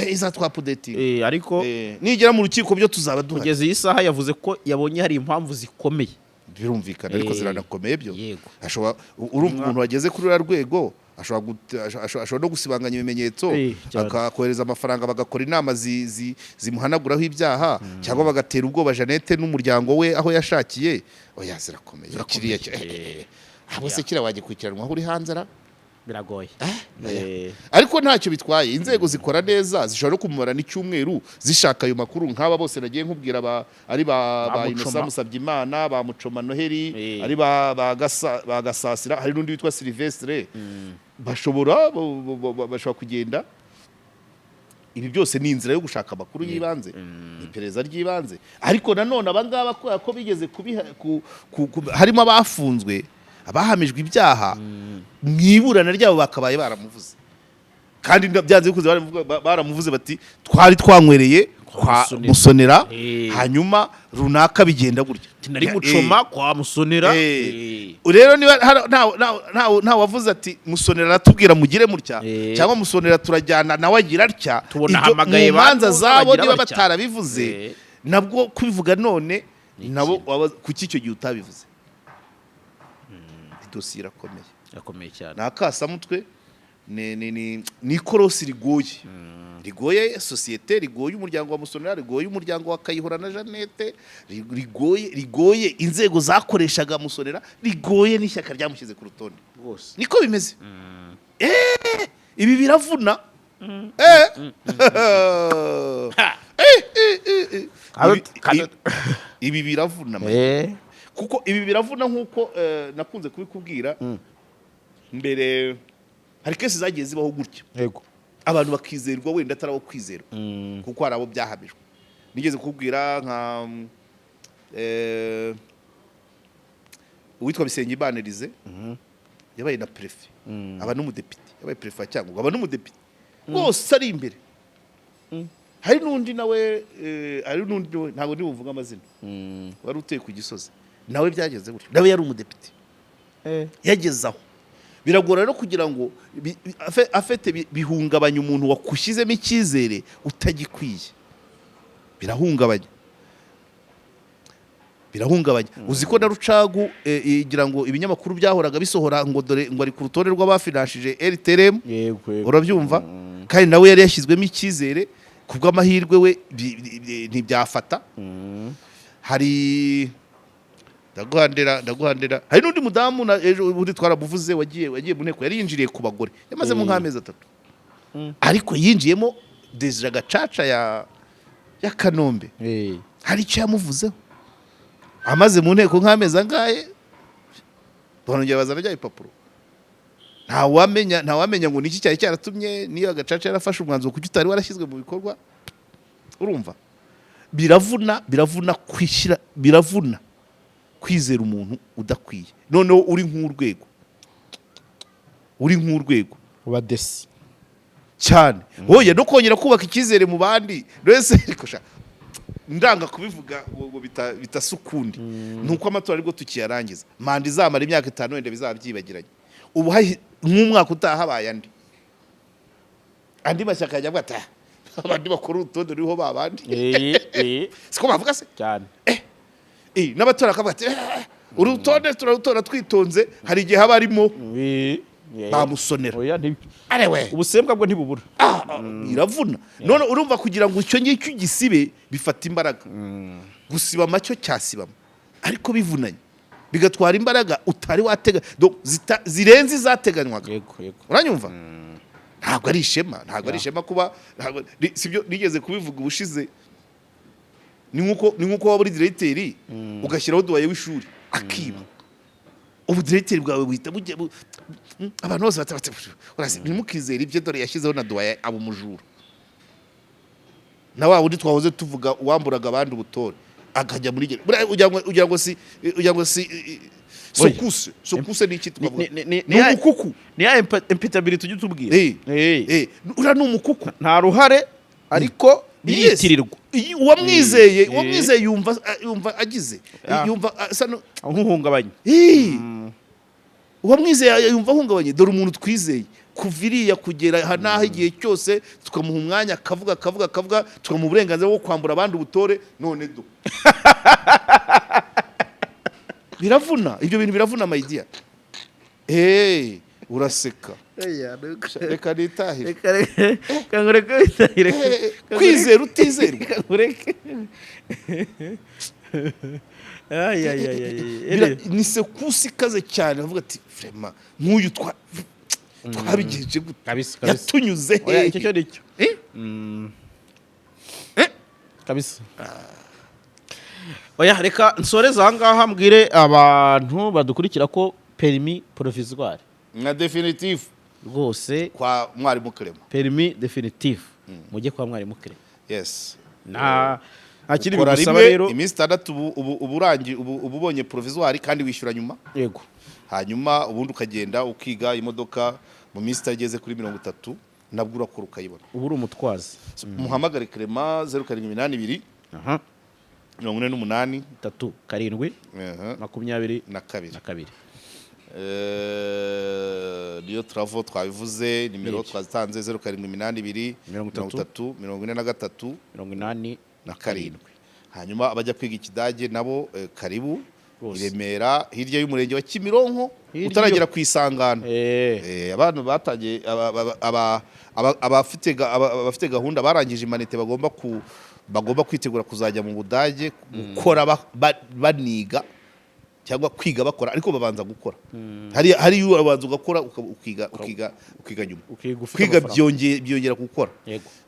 S1: Izatwa-updatinga.
S2: Ariko
S1: Nigera mu rukiko byo tuzaba duhari.
S2: Kugeza iyi saha yavuze ko yabonye hari impamvu zikomeye.
S1: Birumvikana, ariko ziranakomeye byo.
S2: Yego.
S1: Ashobora, urumva, umuntu wageze kuri uriya rwego ashobora no gusibanganya ibimenyetso,
S2: Cyane.
S1: akakohereza amafaranga, bagakora inama zimuhanaguraho ibyaha, cyangwa bagatera ubwoba Jeannette n'umuryango we aho yashakiye. Oya, zirakomeye kiriya. Abo se kiriya wagikurikiranwa aho uri hanze ra?
S2: Biragoye.
S1: Ariko ntacyo bitwaye, inzego zikora neza, zishobora no kumumara n'icyumweru zishaka ayo makuru, nk'aba bose nagiye nkubwira, ari ba
S2: Ba
S1: ba
S2: Mucoma.
S1: Innocent Musabyimana, ba Mucoma Noheli, ari ba Gasasira, hari n'undi witwa Sylvestre. Bashobora kugenda. Ibi byose ni inzira yo gushaka amakuru y'ibanze, ni iperereza ry'ibanze. Ariko nanone abangaba kubera ko bigeze kubiha, harimo abafunzwe, abahamijwe ibyaha, mu iburana ryabo bakabaye baramuvuze, kandi byanze bikunze baramuvuze bati: "Twari twanywereye kwa
S2: Musonera."
S1: Musonera. Hanyuma runaka bigenda gutya.
S2: Nari Mucoma kwa Musonera.
S1: Rero niba nta wavuze ati: "Musonera aratubwira mugire mutya," cyangwa "Musonera turajyana nawe agira atya,"
S2: Tubona
S1: ibyo
S2: ahamagaye
S1: mu manza
S2: bantu
S1: zabo
S2: bagira
S1: niba
S2: batya.
S1: batarabivuze, nabwo kubivuga none nabo kuki icyo gihe utabivuze? Idosiye irakomeye.
S2: Irakomeye cyane.
S1: Ni akasamutwe, ni ikorosi rigoye, rigoye sosiyete, rigoye umuryango wa Musonera, rigoye umuryango wa Kayihura na Jeannette, rigoye inzego zakoreshaga Musonera, rigoye n'ishyaka ryamushyize ku rutonde.
S2: Rwose.
S1: Niko bimeze. Ibi biravuna. Ibi biravuna, man. Kuko ibi biravuna nk'uko nakunze kubikubwira mbere, hari case zagiye zibaho gutya, abantu bakizerwa wenda atari abo kwizerwa, kuko hari abo byahamijwe. Nigeze kukubwira nka uwitwa Bisengimana Elysée, yabaye na préfet, aba n'umudepite, yabaye préfet wa Cyangugu, aba n'umudepite, rwose ari imbere. Hari n'undi nawe, hari n'undi nawe, ntabwo ndi buvuge amazina, wari utuye ku Gisozi, nawe byageze gutyo, nawe yari umudepite. Yageze aho biragora rero kugira ngo afete bihungabanya umuntu wakushyizemo icyizere utagikwiye, birahungabanya, birahungabanya. Uzi ko na Rucagu, igira ngo ibinyamakuru byahoraga bisohora ngo dore ngo ari ku rutonde rw'abafinanshije RTLM.
S2: Yego.
S1: Urabyumva? Kandi nawe yari yashyizwemo icyizere, ku bw'amahirwe we ntibyafata. Hari, ndaguhandira, ndaguhandira, hari n'undi mudamu na ejo bundi twaramuvuze, wagiye mu nteko, yari yinjiriye ku bagore, yamazemo nk'amezi 3, ariko yinjiyemo Desire Gacaca ya Kanombe. Hari icyo yamuvuzeho amaze mu nteko nk'amezi angahe, barongera bazana bya bipapuro. Ntawamenya ngo niki cyari cyaratumye niyo Gacaca yarafashe umwanzuro, kuki utari warashyizwe mu bikorwa. Urumva biravuna, biravuna kwishyira, biravuna kwizera umuntu udakwiye, noneho uri nk'urwego, uri nk'urwego.
S2: Uba desi.
S1: Cyane. Wowe no kongera kubaka icyizere mu bandi wese, ariko sha ndanga kubivuga ngo bitasa ukundi, ni uko amatora aribwo tukiyarangiza, manda izamara imyaka 5, wenda bizaba byibagiranye. Ubu nk'umwaka utaha habaye andi mashyaka yajya avuga ati: "Ah, abandi bakora urutonde ruriho ba bandi." Siko bavuga se?
S2: Cyane.
S1: N'abatora bakavuga ati: "Eh, uru rutonde turarutora twitonze, hari igihe haba harimo bamusonera."
S2: Oya,
S1: Arewe.
S2: Ubusembwa bwo ntibubura.
S1: Ah, iravuna. None urumva kugira ngo icyo ngicyo ugisibe bifata imbaraga. Gusiba macyo cyasibamo, ariko bivunanye. Bigatwara imbaraga utari watega, donc zirenze izateganywaga.
S2: yego yego
S1: Uranyumva? Ntabwo ari ishema, ntabwo ari ishema kuba sibyo nigeze kubivuga ubushize, ni nkuko waba uri diregiteri ugashyiraho doyen w'ishuri akiba, ubu diregiteri bwawe buhita bujya abantu bose bati ntimukizere ibyo, dore yashyizeho na doyen aba umujura, na wa wundi twahoze tuvuga wamburaga abandi ubutore akajya muri gereza. Buriya ugira ngo si secousse ni iki twavuga? Ni umukuku.
S2: Ni ya imputability ujya utubwira.
S1: Uriya ni umukuku.
S2: Nta ruhare, ariko biritirirwa.
S1: Uwamwizeye, uwamwizeye yumva agize yumva asa
S2: nk'uhungabanya.
S1: Uwamwizeye yumva ahungabanye. Dore umuntu twizeye kuva iriya kugera aha n'aho, igihe cyose tukamuha umwanya akavuga, akavuga, akavuga, tukamuha uburenganzira bwo kwambura abandi ubutore, none do biravuna. Ibyo bintu biravuna, my dear. Uraseka, reka nitahire.
S2: Kangureke witahire.
S1: Kwizera utizerwa.
S2: Kangureke. Ay, ay, ay, ay.
S1: Ni secousse ikaze cyane, bavuga ati: "Vraiment, nk'uyu twabigenje gute?"
S2: Kabisa, kabisa.
S1: Yatunyuze
S2: Oya,
S1: hehe?
S2: Icyo cyo nicyo.
S1: Eh?
S2: Kabisa. Oya, reka nsoreze aha ngaha, mbwire abantu badukurikira ko permis provisoire
S1: nka définitif
S2: rwose
S1: kwa Mwarimu Clement.
S2: Permis définitif, mujye kwa Mwarimu Clement.
S1: Yes.
S2: Nta kindi
S1: Ukora
S2: bigusaba
S1: rimwe
S2: rero.
S1: iminsi 6, ubu urangi, ubu ubonye provisoire kandi wishyura nyuma. Hanyuma ubundi ukagenda ukiga imodoka mu minsi itageze kuri 30, nabwo urakora ukayibona.
S2: Ubu uri umutwazi.
S1: So, muhamagare Clement 0782 48
S2: 3 7 20
S1: na kabiri.
S2: Na kabiri.
S1: Niyo Travel twabivuze, nimero
S2: Nibyo.
S1: twazitanze: 0782
S2: 30,
S1: 30 43
S2: 80
S1: na karindwi. Hanyuma abajya kwiga ikidage nabo, karibu.
S2: Rwose.
S1: I Remera, hirya y'umurenge wa Kimironko,
S2: Hirya.
S1: utaragera ku Isangano. Abantu batangiye abafite gahunda, barangije imanite, bagomba kwitegura kuzajya mu Budage gukora baniga cyangwa kwiga bakora, ariko babanza gukora. Hari iyo urabanza ugakora, ukiga nyuma.
S2: Ukiga ufite
S1: Kwiga
S2: amafaranga.
S1: byongera gukora.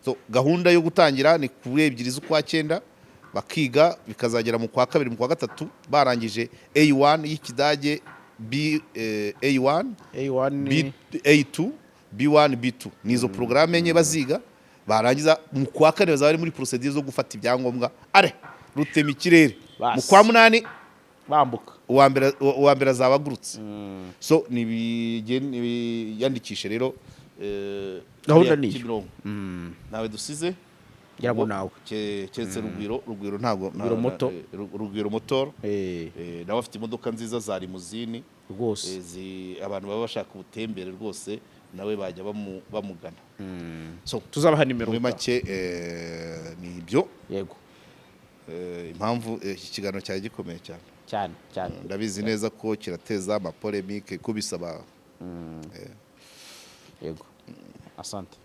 S1: So, gahunda yo gutangira ni kuri 2 z'ukwa cyenda, bakiga bikazagera mu kwa kabiri, mu kwa gatatu barangije A1 y'ikidage, B, A1,
S2: A1.
S1: B, A2, B1, B2. Ni izo porogaramu enye baziga, barangiza mu kwa kane bazaba bari muri procédure zo gufata ibyangombwa, are rutema ikirere.
S2: Basi.
S1: Mu kwa munani
S2: bambuka.
S1: Uwa mbere azaba agurutse. So nibiyandikishe rero.
S2: Gahunda
S1: Hariya
S2: ni iyo.
S1: Kimironko. Nawe dusize.
S2: Ngira ngo nawe.
S1: Keretse Rugwiro ntabwo
S2: Rugwiro Moto.
S1: Rugwiro Motor. Nawe afite imodoka nziza za limousine.
S2: Rwose.
S1: Abantu baba bashaka ubutembere rwose nawe bajya bamugana. So
S2: tuzabaha nimero
S1: muri
S2: utaha.
S1: make, ni ibyo. Impamvu iki kiganiro cyari gikomeye cyane,
S2: Cyane cyane.
S1: ndabizi neza ko kirateza amapolémique, ko bisaba.
S2: Yego, asante.